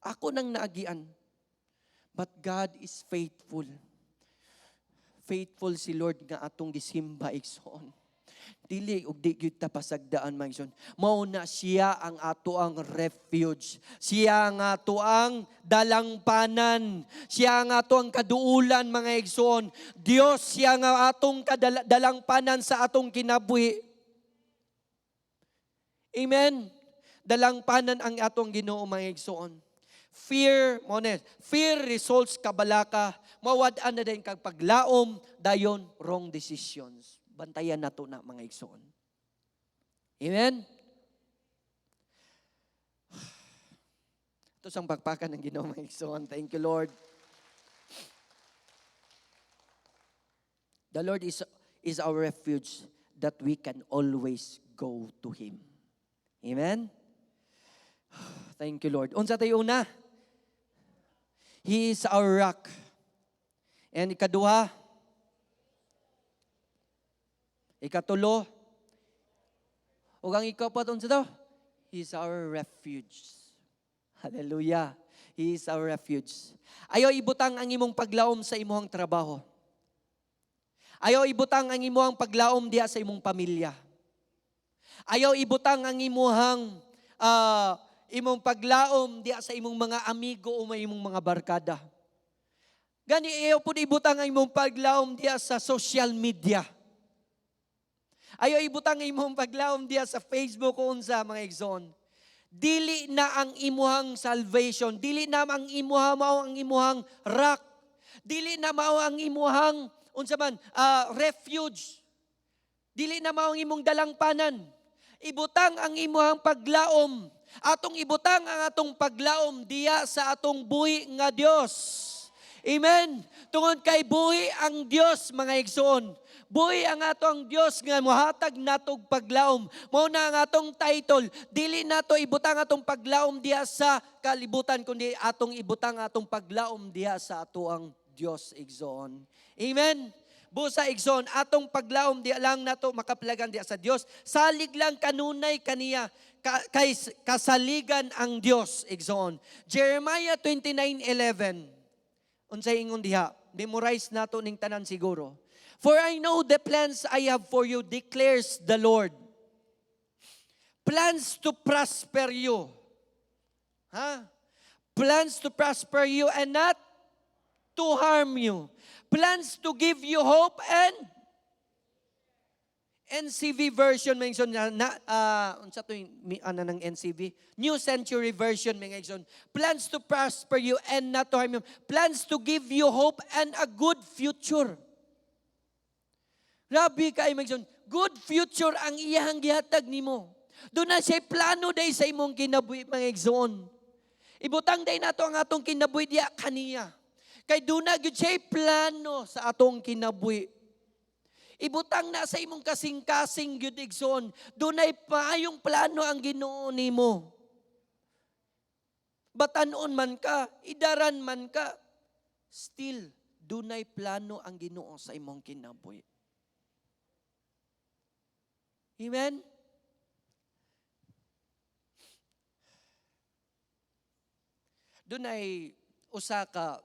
Ako nang naagian. But God is faithful. Faithful si Lord nga atong gisimba, igsoon. Dili ug di gyud ta pasagdaan, mga igsoon. Mao na siya ang ato ang refuge. Siya ang ato ang dalangpanan. Siya ang ato ang kaduulan, mga igsoon. Dios siya nga atong dalangpanan sa atong kinabuhi. Amen. Dalangpanan ang atong Ginoo, mga igsoon. Fear, monet, fear results kabalaka, mawad-an na din kag paglaom, dayon wrong decisions. Bantayan nato na, mga igsoon. Amen? Ito sang pakpakan ng Ginoo, mga igsoon. Thank you, Lord. The Lord is our refuge that we can always go to Him. Amen? Thank you, Lord. Unsa tayo una? He is our rock. And ikaduha, ikatulo, ug ang ikapat, unsa daw? He is our refuge. Hallelujah. He is our refuge. Ayaw ibutang ang imong paglaom sa imong trabaho. Ayaw ibutang ang imong paglaom diha sa imong pamilya. Ayaw ibutang ang imong paglaom diha sa imong mga amigo o may imong mga barkada. Gani ayaw pud ibutang ang imong paglaom diha sa social media. Ayaw ibutang ang imong paglaom diha sa Facebook o unsa, mga igsoon. Dili na ang imuhang salvation, dili na ang imuha mao ang imuhang rock, dili na mao ang imuhang unsa man refuge. Dili na mao ang imong dalangpanan. Ibutang ang imuhang paglaom. Atong ibutang ang atong paglaom diya sa atong buhi nga Dios. Amen. Tungod kay buhi ang Dios, mga igsoon. Buhi ang atong Dios nga mohatag natog paglaom. Mao na ang atong title, dili nato ibutang atong paglaom diha sa kalibutan kundi atong ibutang atong paglaom diha sa atoang Dios, igsoon. Amen. Busa, igsoon, atong paglaom diha lang nato makaplagan diha sa Dios. Salig lang kanunay kaniya kay kasaligan ang Dios, igsoon. Jeremiah 29:11. Unsay ingon diha? Memorize nato ning tanan siguro. For I know the plans I have for you, declares the Lord. Plans to prosper you. Ha? Plans to prosper you and not to harm you. Plans to give you hope and NCV version mention na unsa to yung ana ng NCV? New Century Version mention. Plans to prosper you and not to harm you. Plans to give you hope and a good future. Grabe kay mention. Good future ang iyang gihatag nimo. Doon na siya plano day sa imong kinabuhi, mga igsoon. Ibutang day nato ang atong kinabuhi diya kaniya. Kay doon na gyud siya plano sa atong kinabuhi. Ibutang na sa imong kasing-kasing gyud, igsoon. Dunay maayong plano ang Ginoo nimo. Batanon man ka, idaran man ka, still dunay plano ang Ginoo sa imong kinabuhi. Amen? Dunay usa ka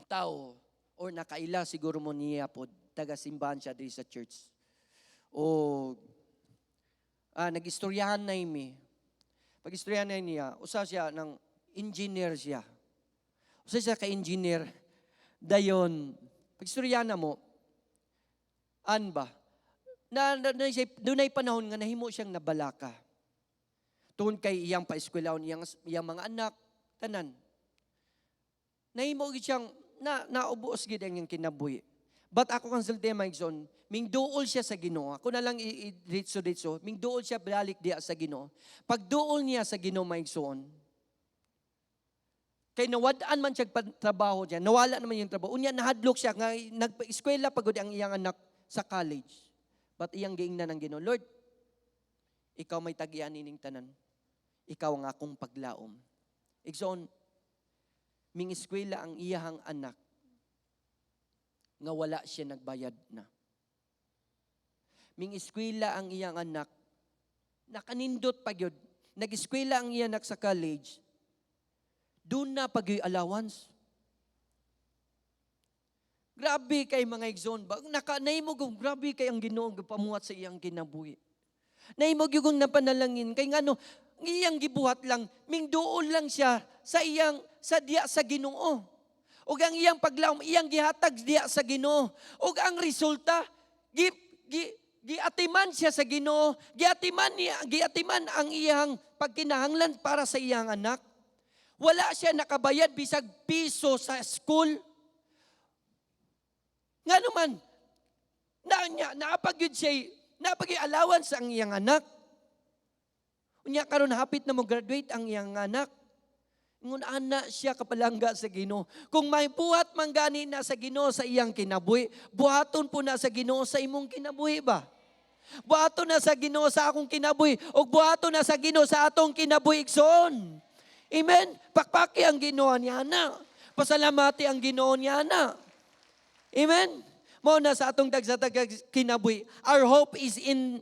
tao or nakaila siguro mo niya pod, taga simbahan siya diri sa church. O nag-istoryahan na imi. Pag-istoryahan na niya, usa siya ng engineer siya. Usa siya ka engineer. Dayon, pag-istoryahan na mo, an ba? Na siya, dunay panahon nga nahimo siyang nabalaka. Tungod kay iyang paeskwelahon iyang mga anak, tanan. Nahimo gid siyang na naubos gid ang iyang kinabuhi. But ako kang sulti mga igsoon, mingduol siya sa Ginoo. Ako na lang i-ditso-ditso, mingduol siya balik diya sa Ginoo. Pagduol niya sa Ginoo mga igsoon, kay nawad-an man siya trabaho niya, nawala naman yung trabaho. Unya nahadlok siya nga nag-eskwela pagod ang iyang anak sa college. But iyang giingnan ng Ginoo, Lord, ikaw may tagian ining tanan. Ikaw ang akong paglaom. Igsoon, ming eskwela ang iyahang anak nga wala siya nagbayad na. Ming eskwela ang iyang anak, nakanindot pa gyud. Nag-eskwela ang iyang anak sa college, doon na pag allowance. Grabe kay mga igsoon ba? Naka, naimo kung grabe kay ang Ginoo pamuhat sa iyang kinabuhi. Naimo gyud kong napanalangin kay ngano ang iyang gibuhat lang, mingduol lang siya sa iyang sa diya sa Ginoo. Ug ang iyang paglaom, iyang gihatag diya sa Ginoo. Ug ang resulta, gi, gi, giatiman siya sa Ginoo, giatiman niya, giatiman ang iyang pagkinahanglan para sa iyang anak. Wala siya nakabayad bisag piso sa school. Nga naman, na niya, naapag yun siya, naapag yun allowance ang iyang anak. Unya karon hapit na mo graduate ang iyang anak. Ngun ana siya kapalangga sa Ginoo. Kung may buhat man gani na sa Ginoo sa iyang kinabuhi, buhaton po na sa Ginoo sa imong kinabuhi ba? Buhaton na sa Ginoo sa akong kinabuhi ug buhaton na sa Ginoo sa atong kinabuhi igsoon. Amen. Pakpaki ang Ginoo niya na. Pasalamati ang Ginoo niya na. Amen. Mao na sa atong dagsa-dagsa kinabuhi. Our hope is in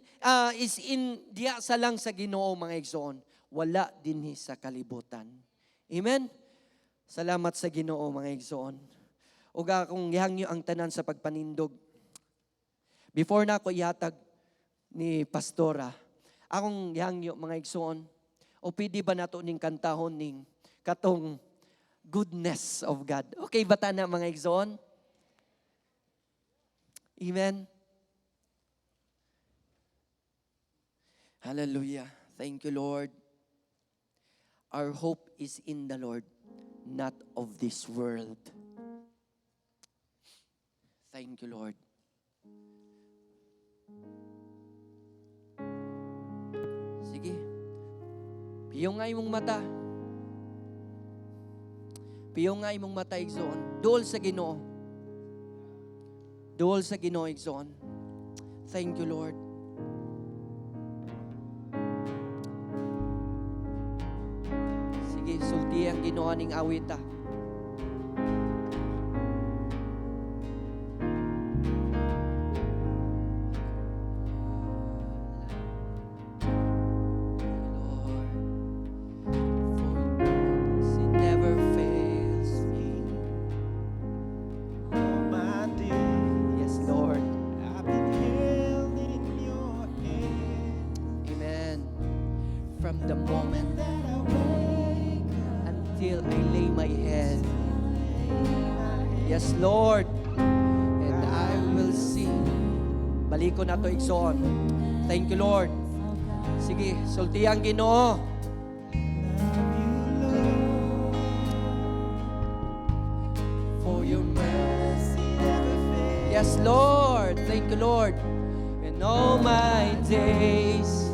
diya sa lang sa Ginoo mga igsoon. Wala dinhi sa kalibutan. Amen. Salamat sa Ginoo mga igsoon. Ug akong gihangyo ang tanan sa pagpanindog. Before na ako ihatag ni Pastora, akong gihangyo mga igsoon, o pwede ba nato ning kantahon ning katong goodness of God? Okay ba ta na mga igsoon? Amen. Hallelujah. Thank you, Lord. Our hope is in the Lord, not of this world. Thank you, Lord. Sige. Piyong nga imong mata. Piyong nga imong mata, igsoon. Duol sa Ginoo. Duol sa Ginoo, igsoon. Thank you, Lord. Sige, sulti ang Ginoo ning awita. Lord, for it never fails me. All my days Yes, Lord. I've been held in your hand. Amen. From the moment That I wake up, until I lay my head. Yes, Lord. And I will sing. Baliko na to, igsoon. Thank you, Lord. Sige, sulti ang Ginoo. Love you, Lord. For your mercy. Mercy never fails. Yes, Lord. Thank you, Lord. In all my days,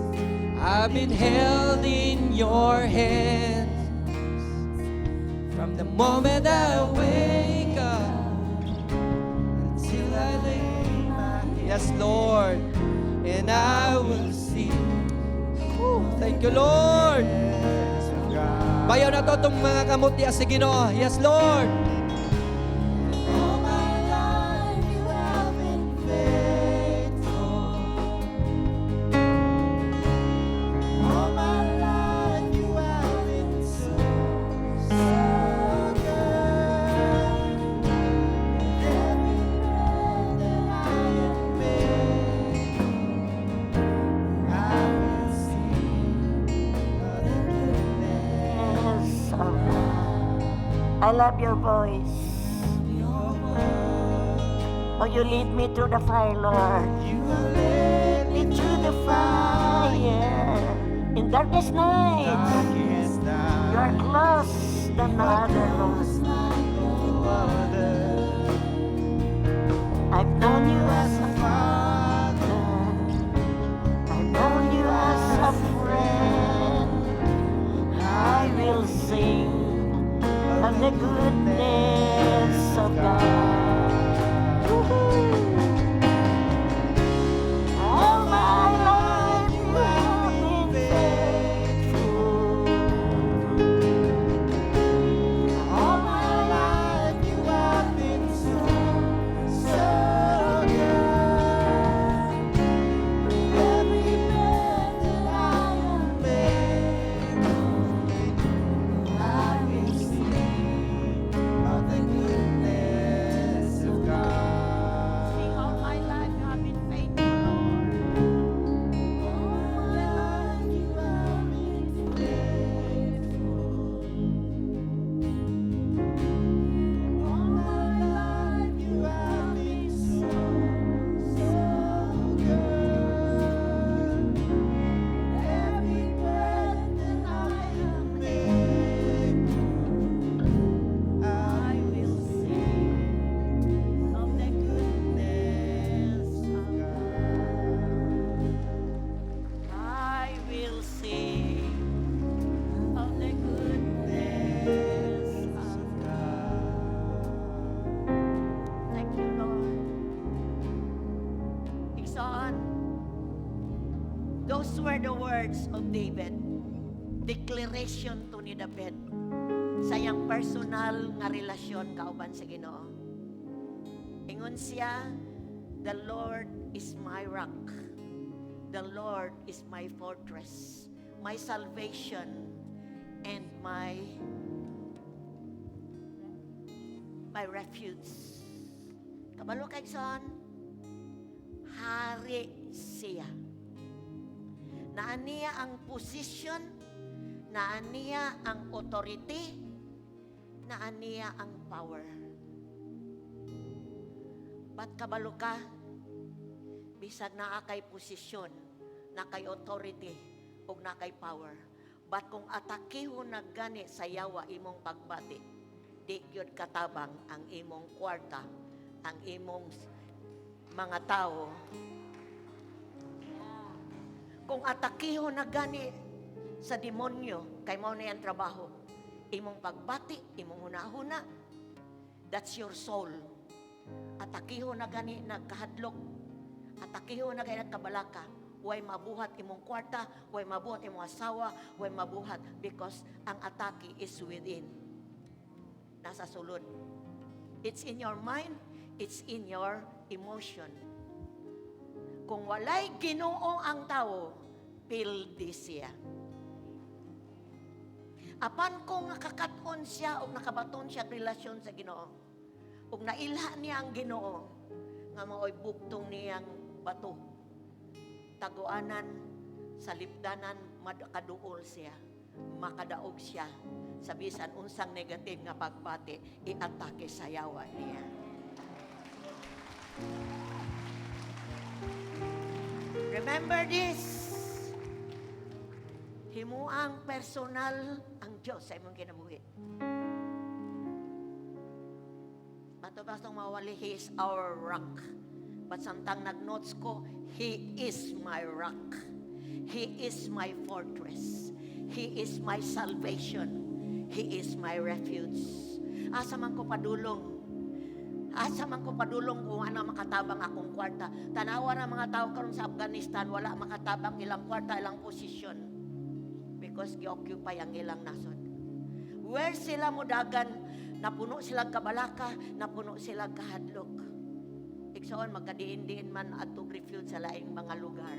I've been held in your hands. From the moment I wake up until I lay my head. Yes, Lord. And I will see. Whew, thank you, Lord. Yes, of God. Bayaw na to itong mga kamot niya sa Ginoo. Yes, Lord. All my life you have been faithful. All my life you have been so, so good. With every breath that I am able, I love your voice. Oh, you lead me through the fire, Lord. You have led Me through the fire. In darkest nights, darkest you are night. close than no other, Lord. No other. I've known you as a Father, I've known you as a friend. I will sing of the goodness of God. Woohoo! All my life you have been faithful. All my life you have been so, so good. Every breath that I am able, I will sing of the goodness of God. Sing all my life you have been faithful, Lord. All my life you have been faithful. All my life you have been so, so good. Every breath that I am able, I will sing Of the goodness of God. I will sing of the goodness of God. Thank you, Lord. Igsoon, those were the words of David. Declaration to ni David sa iyang personal nga relasyon kauban sa Ginoo. Ingon siya, "The Lord is my rock. The Lord is my fortress, my salvation, and my refuge." Kabalo kay, igsoon, hari siya. Naa niya ang position, naa niya ang authority, naa niya ang power. But kabalo ka, bisag naa kay posisyon, naa kay authority, ug naa kay power. But kung atakihon na gani sa yawa imong pagbati, di gyud katabang ang imong kwarta, ang imong mga tao. Kung atakihon na gani sa demonyo, kay mao na ang trabaho, imong pagbati, imong hunahuna, that's your soul. Atakihon na gani nagkahadlok, atakihon na gani nagkabalaka, way mabuhat imong kwarta, way mabuhat imong asawa, way mabuhat because ang atake is within. Nasa sulod. It's in your mind, it's in your emotion. Kung walay Ginoo ang tao, pildi siya. Apan kung nakakaton siya o nakabaton siya og relasyon sa Ginoo, ug nailha niya ang Ginoo, nga mao'y bugtong niyang bato, taguanan, sa lipdanan, makaduol siya, makadaog siya, sa bisan unsang negative nga pagbati, iatake sa yawa niya. Remember this. Himuang personal ang Diyos sa imong kinabuhi. Bato bastong mawali, He is our rock. But samtang nag-notes ko, He is my rock. He is my fortress. He is my salvation. He is my refuge. Asa man ko padulong? Asa man ko padulong kung ano makatabang akong kwarta? Tanawa na mga tao karon sa Afghanistan, wala makatabang ilang kwarta, ilang posisyon. Because gi-occupy ang ilang nasod. Where sila mudagan, napuno sila kabalaka, napuno sila kahadlok. Igsoon, magkadiin-diin man atong refuge sa laing mga lugar.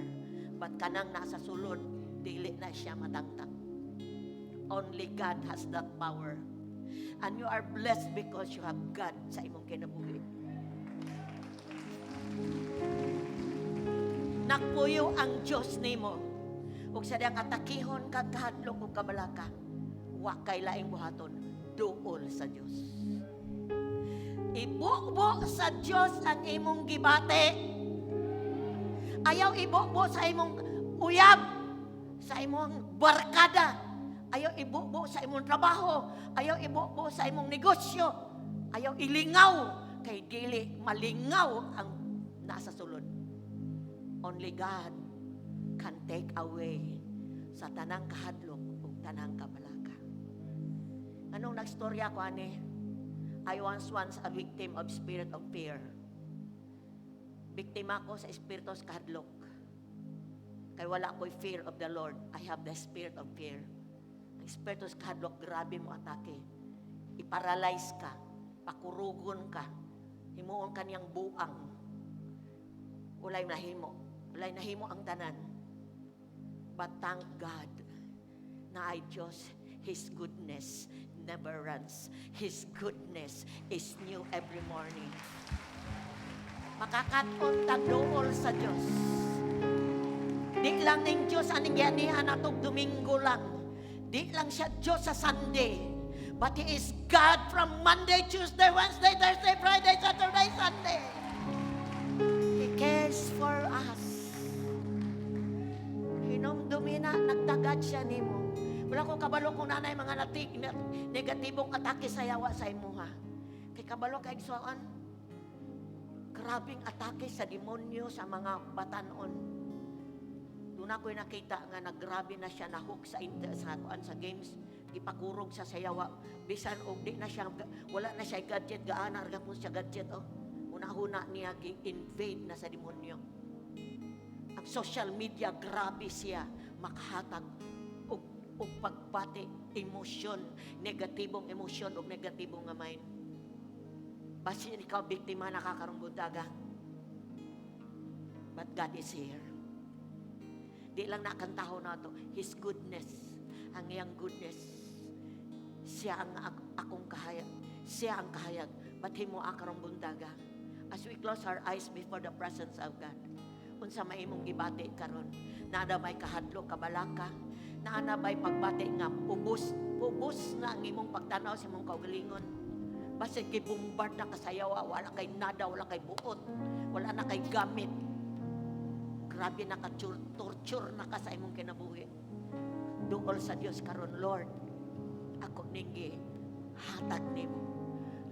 But kanang nasa sulod, dili na siya matangtang. Only God has that power. And you are blessed because you have God sa imong kinabuhi. Nagpuyo ang Diyos nimo. Ug sa diyang atakihon kag kahadlok ug kabalaka, wa kay laing buhaton. Duol sa Dios. Ibubo sa Dios ang imong gibati. Ayaw ibubo sa imong uyab, sa imong barkada. Ayaw ibubo sa imong trabaho. Ayaw ibubo sa imong negosyo. Ayaw ilingaw. Kay dili malingaw ang nasa sulod. Only God can take away sa tanang kahadlok ug tanang kabalaka. Anong nagstorya ko ani? I was once a victim of spirit of fear. Biktima ko sa espiritu sa kahadlok. Kay wala ko'y fear of the Lord. I have the spirit of fear. Ang espiritu sa kahadlok, grabe mo atake. I-paralyze ka, pakurugon ka, himuon ka niyang buang. Walay nahimo. Walay nahimo ang tanan. But thank God na ay Diyos, His goodness never runs. His goodness is new every morning. Makakaton tag duol sa Diyos. Di lang ning Diyos aning gianihan atong Domingo lang. Di lang siya Diyos sa Sunday. But He is God from Monday, Tuesday, Wednesday, Thursday, Friday, Saturday, Sunday. He cares for us. Hinumdumi na, nagtagad siya nimo. Wala ko kabalo kung naa nay mga natig, negatibong atake sa yawa sa imuha. Kay kabalo kay igsoon, grabing atake sa demonyo sa mga batanon. Doon ako'y nakita nga naggrabe na siya na-hook sa kuan sa games, gipakurog sa sayawa. Bisan og di na siya, wala na siya gadget, gaana ra po siya gadget, oh. Una-huna niya gi-invade na sa demonyo. Ang social media, grabe siya makahatag og pagbati, emosyon, negatibong emosyon og negatibong nga mind. Basin ikaw biktima nakakarong buntaga. But God is here. Di lang nakantaho na to. His goodness, ang iyang goodness. Siya ang akong kahayag. Siya ang kahayag. But himo karong buntaga. As we close our eyes before the presence of God, unsa may imong gibati karon? Naa may kahadlok, kabalaka? Naa bay pagbati nga ubos ubos na ang imong pagtanaw sa imong kaugalingon? Basta gibombard na kasayawa, wala kay nada, wala kay buot, wala na kay gamit. Grabe na ka, torture na ka sa imong kinabuhi. Duol sa Dios karon, "Lord, ako ning hatag nimo.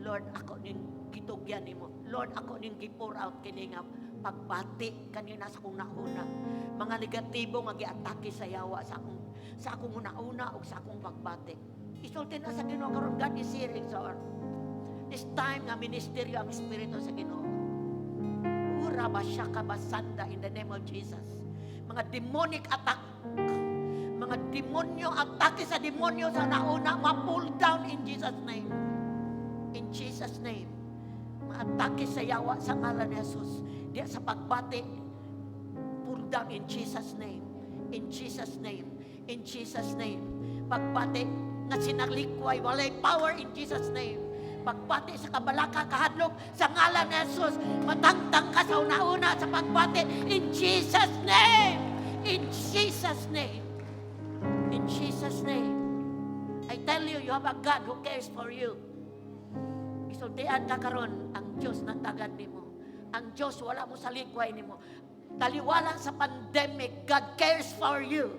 Lord, ako ning gitugyan nimo. Lord, ako ning gi-pour out kini nga pagbati kanina sa akong nauna. Mga negatibo nga giatake sa yawa sa akong una-una ug sa akong pagbati." Isulti na sa Ginoo karon. God is hearing sa this time nga ministeryo ang Espiritu sa Ginoo. Ura ba siya kabasanda in the name of Jesus. Mga demonic attack, mga demonyo, atake sa demonyo sa nauna, ma-pull down in Jesus' name. In Jesus' name. Mga atake sa yawa sa ngalan ni Jesus. Diya sa pagbati, pull down in Jesus' name. In Jesus' name. In Jesus' name. Pagbati nga sinalikway, walay power in Jesus' name. Pagbati sa kabalaka, kahadlok, sa ngalan ni Jesus, matangtang ka sa una-una sa pagbati in Jesus' name. In Jesus' name. In Jesus' name. I tell you, you have a God who cares for you. Isultian ka karon, ang Diyos nagtagad nimo. Ang Diyos wala mo sa likway nimo. Taliwala sa pandemic, God cares for you.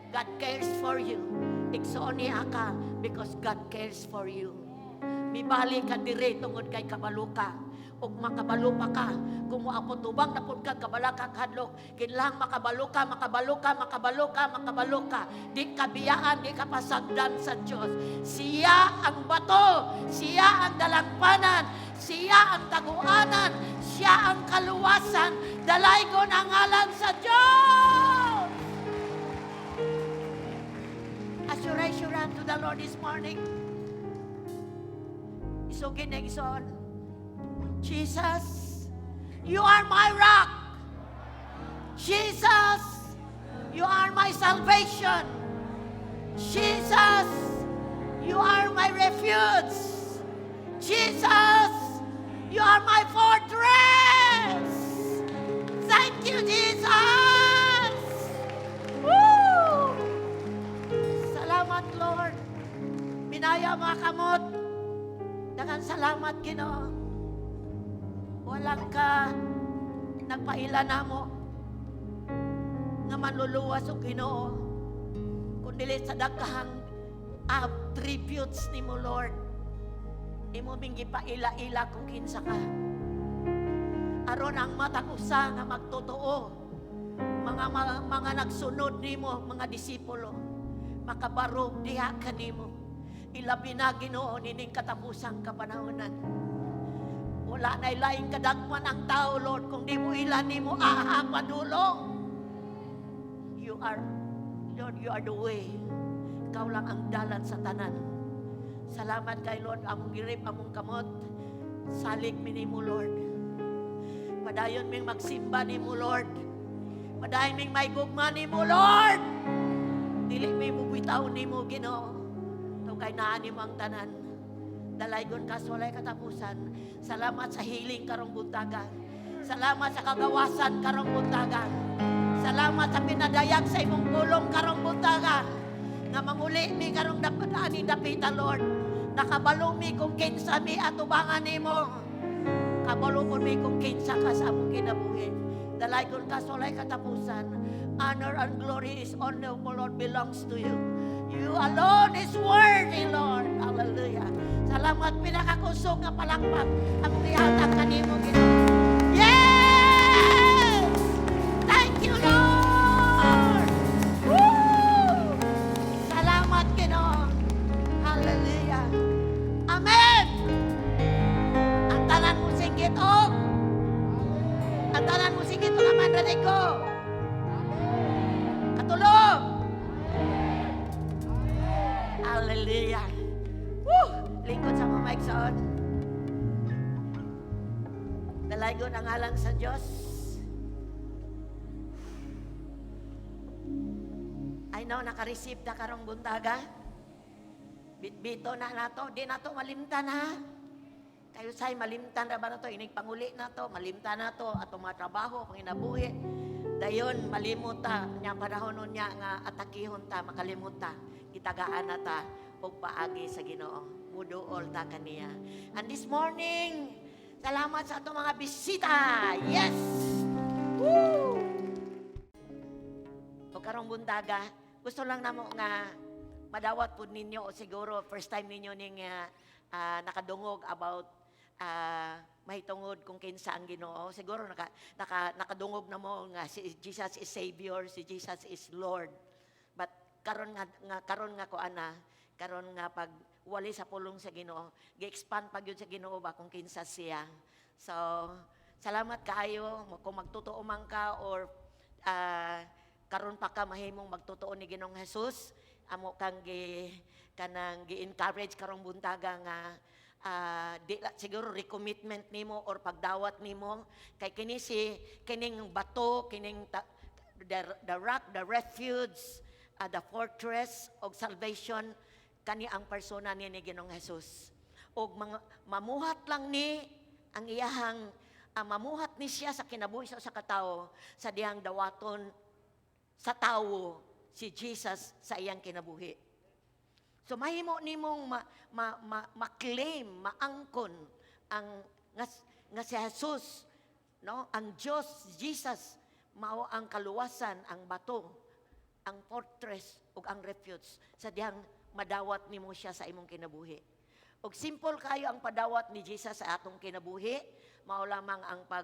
God cares for you. Igsoon niya ka because God cares for you. Mibali ka dire tungod kay kabalo ka. Ug makabalo pa ka. Kung moapot tubang na pud ka kabalaka, kahadlok, kinahanglan makabalo ka, makabalo ka, makabalo ka, makabalo ka. Di ka biyaan, di ka pasagdan sa Diyos. Siya ang bato, siya ang dalangpanan, siya ang taguanan, siya ang kaluwasan. Dalaygon ang ngalan sa Diyos! As you raise your hand to the Lord this morning, isugid na, igsoon. Jesus, you are my rock. Jesus, you are my salvation. Jesus, you are my refuge. Jesus, you are my fortress. Thank you, Jesus. Woo! Salamat, Lord. Minaya mga kamot. Daghang salamat, Ginoo. Walang ka nagpaila namo nga manluluwas o Ginoo. Kundi sa daghang attributes nimo, Lord. Imo ming gipaila-ila kung kinsa ka. Aron ang matag usa nga magtotoo, mga nagsunod nimo, mga disipulo, makabarog diha kanimo. Ilabi na, Ginoo, nining katapusang kapanahonan. Wala na laing kadagman ang tao, Lord, kung di mo ila nimo aha padulong. You are, Lord, you are the way. Ikaw lang ang dalan sa tanan. Salamat kay Lord, among girip, among kamot. Salig mi nimo, Lord. Padayon ming magsimba nimo, Lord. Padayon ming may gugma nimo, Lord. Dili mi mubitaw nimo, Ginoo. Tungod kay naa nimo ang tanan. Dalaygon ka sa walay katapusan. Salamat sa healing karong buntaga. Salamat sa kagawasan karong buntaga. Salamat sa pinadayag sa imong pulong karong buntaga. Nga manguli mi karong dapat ani dapita, Lord. Nakabalo mi kung kinsa mi atubangan nimo. Kabalo po mi kung kinsa ka sa among kinabuhi. Dalaygon ka sa walay katapusan. Honor and glory is only, O Lord, belongs to you. You alone is worthy, Lord. Hallelujah. Salamat, pinakakusog nga palakpak among ihatag kanimo, Ginoo. Yes! Thank you, Lord! Woo! Salamat, Ginoo. Hallelujah. Amen! Ang tanan mo singgit og. Ang tanan mo singgit og aman rinig ko. Katulo. Hallelujah. Woo! Lingkod sa mga maigsoon. Dalaygon ang ngalan sa Diyos. I know, naka-receive na karong buntaga. Bitbito na nato. Di nato malimtan ha. Kayo say, malimtan ra ba na to? Inig panguli na to, malimtan na to, atong mga trabaho, panginabuhi. Dayon, malimot ta. Nya panahon nun niya nga atakihon ta, makalimot ta. Gitagaan na ta og paagi sa Ginoo. Muduol ta kaniya. And this morning, salamat sa atong mga bisita. Yes! Woo! O karong buntaga, gusto lang namo nga madawat pud ninyo o siguro first time ninyo ning nakadungog about mahitungod kung kinsa ang Ginoo. Siguro naka nakadungog na mo nga si Jesus is Savior, si Jesus is Lord. But karon nga ko ana, karon nga pag wali sa pulong sa Ginoo, gi-expand pa gyud sa Ginoo ba kung kinsa siya. So, salamat kaayo kung magtotoo man ka or karon pa ka mahimong magtotoo ni Ginoong Jesus, amo kang gi kanang gi-encourage karong buntaga nga di siguro recommitment nimo or pagdawat nimo kay kini si kining bato, kining the rock, the refuge, the fortress of salvation, kani ang persona ni Ginoong Jesus. Og mga mamuhat lang ni ang iyahang mamuhat ni siya sa kinabuhi sa usa ka tawo sa dihang dawaton sa tawo si Jesus sa iyang kinabuhi. So mahimo nimong ma-claim, maangkon ang nga si Jesus, no? Ang Dios, Jesus, mao ang kaluwasan, ang bato, ang fortress ug ang refuge sa dihang madawat nimo siya sa imong kinabuhi. Og simple kayo ang padawat ni Jesus sa atong kinabuhi, mao lamang ang pag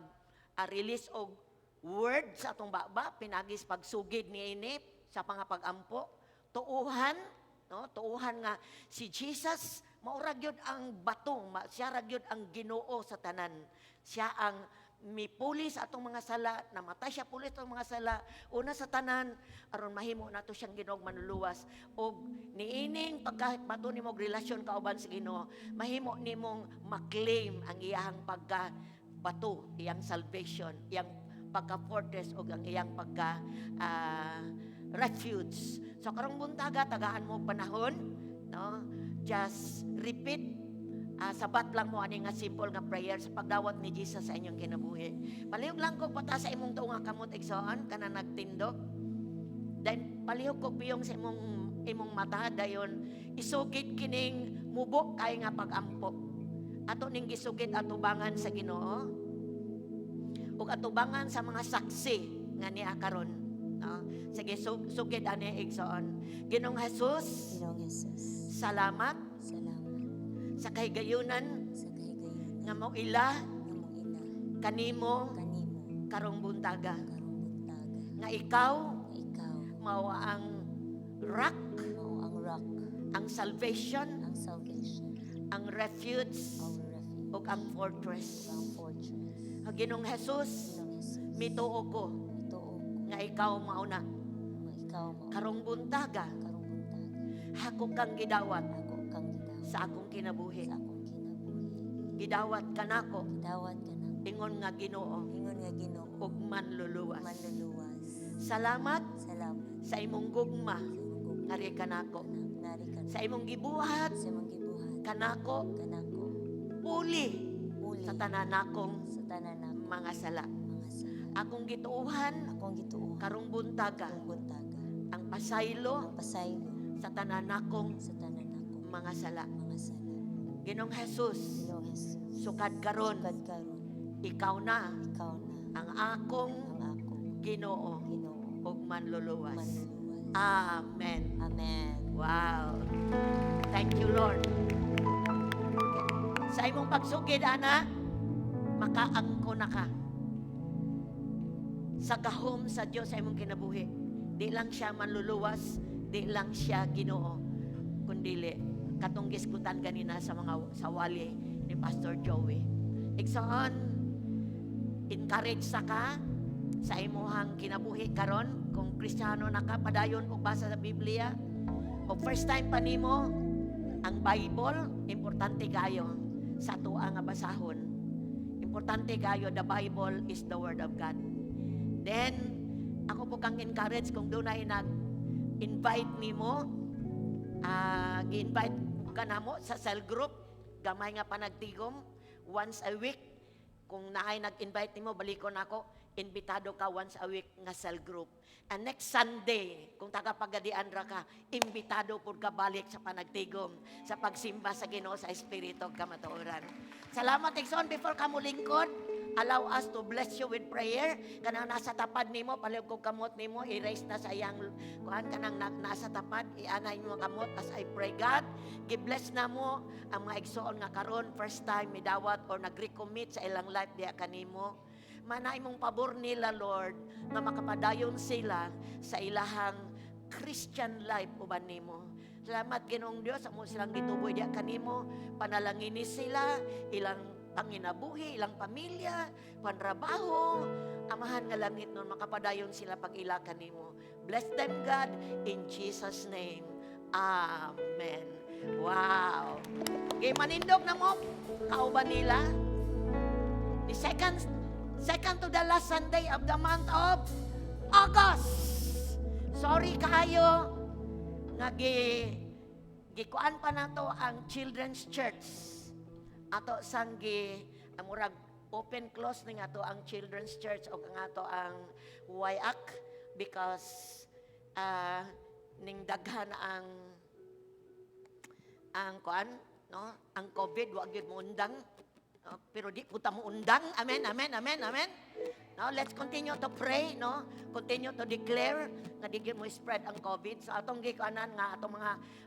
release og word sa atong baba, pinagis pagsugid niini sa mga pagampo, tuuhan, no? Tuuhan nga si Jesus mao ra gyud ang bato, siya ra gyud ang Ginoo sa tanan. Siya ang mipuli sa atong mga sala, namatay siya puli sa atong mga sala, una sa tanan, aron mahimo nato siyang Ginoo manluluwas. Og niining pagka bato nimo og relasyon kauban sa Ginoo, mahimo nimong ma-claim ang iyang pagka bato, iyang salvation, iyang pagka fortress og ang iyang pagka refuge. So karong buntaga, tagaan mo og panahon, no? Just repeat, sabat lang mo ani nga simple nga prayer sa pagdawat ni Jesus sa inyong kinabuhi. Palihog lang ko pataas sa imong tuo nga kamot, igsoon, kana nagtindog. Then palihog ko piyong sa imong imong mata, dayon isugid kining mubo kay nga pagampo. Ato ning gisugid atubangan sa Ginoo ug atubangan sa mga saksi nga niya karon. No? Sige, sugid ani, igsoon. Ginoong Jesus, Ginoong Jesus, salamat salamat sa kahigayunan sa kahigayunan nga moila nga moila kanimo kanimo karong buntaga. Karong buntaga. Nga ikaw Nga ikaw mao ang rock, mao ang rock, ang salvation, ang salvation, ang refuge, our refuge, ug ang fortress. Ang fortress. Ang Ginoong Jesus, Ginoong Jesus, mituo ko mituo ko nga ikaw mao na. Nga ikaw mao Karong buntaga, karong buntaga. Ako kang gidawat Ako kang gidawat sa akong kinabuhi. Sa akong kinabuhi. Gidawat kanako Gidawat ka nako ingon nga Ginoo ingon nga Ginoo ug manluluwas. Manluluwas. Salamat Salamat sa imong gugma sa imong gugma ngari kanako. Nari ka Sa imong gibuhat sa imong gibuhat kanako kanako puli puli sa tanan nakong sa tanan nako mga sala. Mga sala. Akong gituohan Akong gituohan karong buntaga karong buntaga ang pasaylo ang pasaylo sa tanan nakong sa tanan nakong mga sala. Mga sala. Ginoong Jesus, Ginoong Jesus, sukad karon sukad karon ikaw na ikaw na ang akong ang akong Ginoo Ginoo ug manluluwas. Manluluwas. Amen. Amen. Wow. Thank you, Lord. Sa imong pagsugid, ana, makaangko na ka sa gahom sa Diyos sa imong kinabuhi. Di lang siya manluluwas, di lang siya Ginoo, kundili katong gisgutan ganina sa mga sa wali ni Pastor Joey. Igsoon, encourage sa ka sa imuhang kinabuhi karon. Kung Kristiyano na ka, padayon og basa sa Biblia. O first time pa nimo ang Bible, importante kayo sa atoa nga basahon. Importante kayo, the Bible is the Word of God. Then, ako po kang encourage kung dunay nag-invite nimo, gi-invite ka namo sa cell group, gamay nga panagtigom, once a week. Kung naay nag-invite nimo, balikon ako, imbitado ka once a week nga cell group. And next Sunday, kung taga Pagadian ra ka, imbitado pud ka balik sa panagtigom, sa pagsimba sa Ginoo sa espiritu ug kamatuoran. Salamat, igsoon. Before ka mulingkod, allow us to bless you with prayer. Kanang nasa tapad nimo, palihog kog kamot nimo, i-raise na sa iyang kuan, kanang nasa tapad, ianay mo ang kamot as I pray. God, gi-bless na mo ang mga igsoon nga karon first time midawat or nag-recommit sa ilang life diha kanimo. Mana imong pabor nila, Lord, nga makapadayon sila sa ilahang Christian life uban nimo. Salamat, Ginoong Dios, amo silang gituboy diha kanimo, panalangini sila, ilang panginabuhi, ilang pamilya, panrabaho. Amahan nga langit nun, makapadayon sila pag ila kanimo. Bless them, God, in Jesus' name. Amen. Wow. Okay, manindog na mo, kauban nila. The second to the last Sunday of the month of August. Sorry kayo nga gikuan pa nato ang Children's Church. Ato sang gi ang murag open close ning ato ang Children's Church o ang ato ang WIAC because ning daghan ang kuan, no, ang COVID. Wa gyud mo undang, no? Pero di po ta mo undang. Amen, amen, amen, amen, no? Let's continue to pray, no? Continue to declare nga di gyud mo spread ang COVID. So atong gikuanan nga atong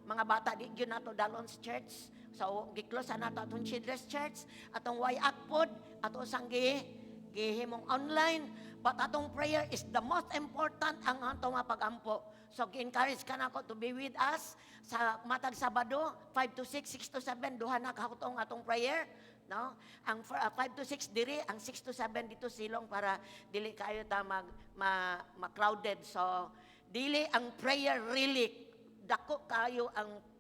mga bata di gyud nato dalon sa church. So gi-close na nato atong Children's Church, atong WIAC pod ato sang gihimong online, but atong prayer is the most important, ang atong mga pagampo. So gi-encourage ka nako to be with us sa matag Sabado, 5 to 6, 6 to 7, duha na kahutong atong prayer, no? Ang 5 to 6 diri, ang 6 to 7 dito silong para dili kayo ta mag ma-crowded. So dili ang prayer really dako kayo ang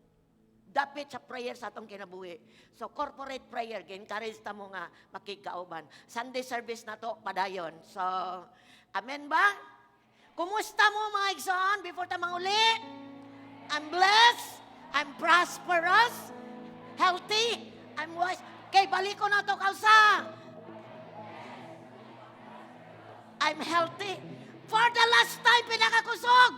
dapit sa prayer sa atong kinabuhi. So corporate prayer, gi-encourage ta mo nga makikauban. Sunday service na to padayon. So amen ba? Kumusta mo, mga igsoon, before ta manguli? I'm blessed, I'm prosperous, healthy, I'm wise. Okay, balik ko na to kausa. I'm healthy. For the last time, pinakakusog.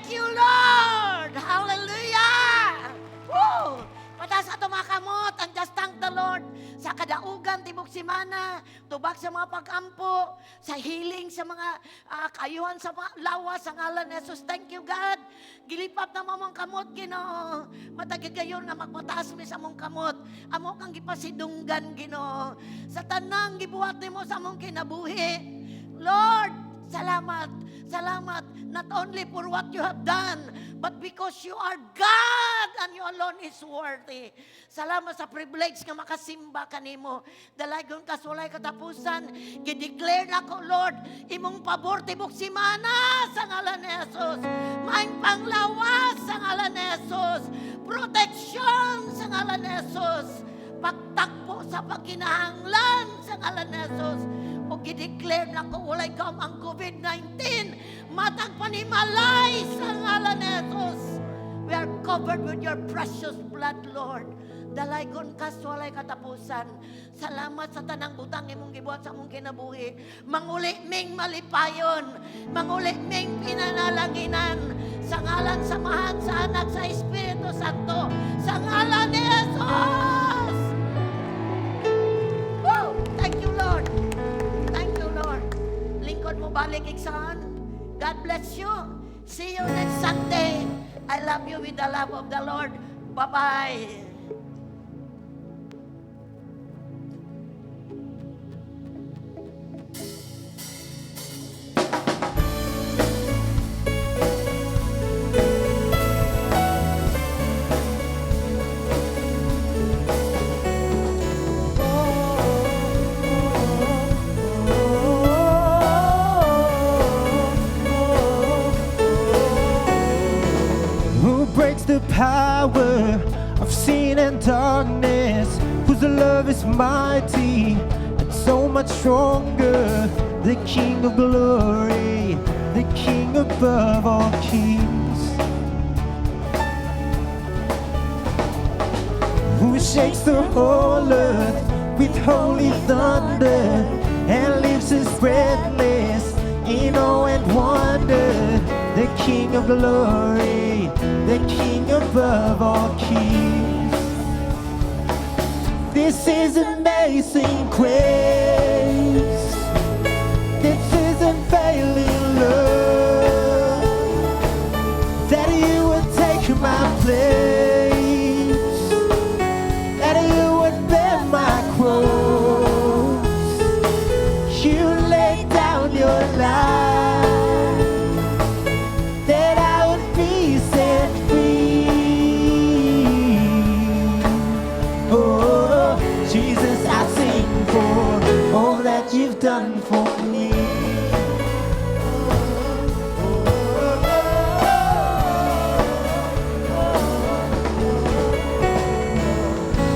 Thank you, Lord! Hallelujah! Woo! Pataas ato mga kamot and just thank the Lord sa kadaugan tibok simana, tubag sa mga pag-ampo, sa healing sa mga kaayuhan sa mga lawas sa ngalan ni Jesus. Thank you, God. Gilipap na among kamot, Ginoo. Matag higayon nga magpataas mi sa among kamot. Amo kang gipasidunggan, Ginoo. Sa tanang gibuhat nimo sa among kinabuhi. Lord, salamat. Salamat not only for what you have done, but because you are God and you alone is worthy. Salamat sa privilege nga makasimba kanimo. Dalaygon ka walay katapusan. Gideclare nako, Lord, imong pabor tibok simana sa ngalan ni Jesus. Maayong panglawas sa ngalan ni Jesus. Protection sa ngalan ni Jesus. Pagtakbo sa pagkinahanglan sa ngalan ni Jesus. O gideclare nako walay gahom ang COVID-19. Matag panimalay sa ngalan ni Jesus. We are covered with your precious blood, Lord. Dalaygon ka walay katapusan. Salamat sa tanang butang imong gibuhat sa among kinabuhi. Manguli ming malipayon. Manguli ming pinanalanginan. Sa ngalan sa Amahan, sa Anak, sa Espiritu Santo. Sa ngalan ni Jesus! Woo! Thank you, Lord. Thank you, Lord. Lingkod mo balik, igsoon. God bless you. See you next Sunday. I love you with the love of the Lord. Bye-bye. Who breaks the power of sin and darkness, whose love is mighty and so much stronger, the King of glory, the King above all kings, who shakes the whole earth with holy thunder and leaves us breathless in awe and wonder, the King of glory, the King above all kings. This is amazing grace. This is unfailing love. That you would take my place. That you would bear my cross. You laid down your life. That I would be set free. Oh, Jesus, I sing for all that you've done for me.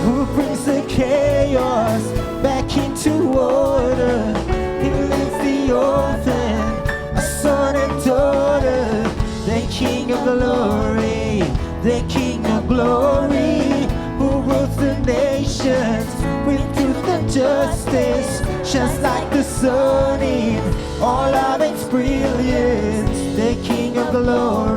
Who brings the chaos back into order? He leads the orphan, a son and daughter, the King of glory, the King of glory, who rules the nations with truth and justice, just like the sun in all of its brilliance, the King of glory.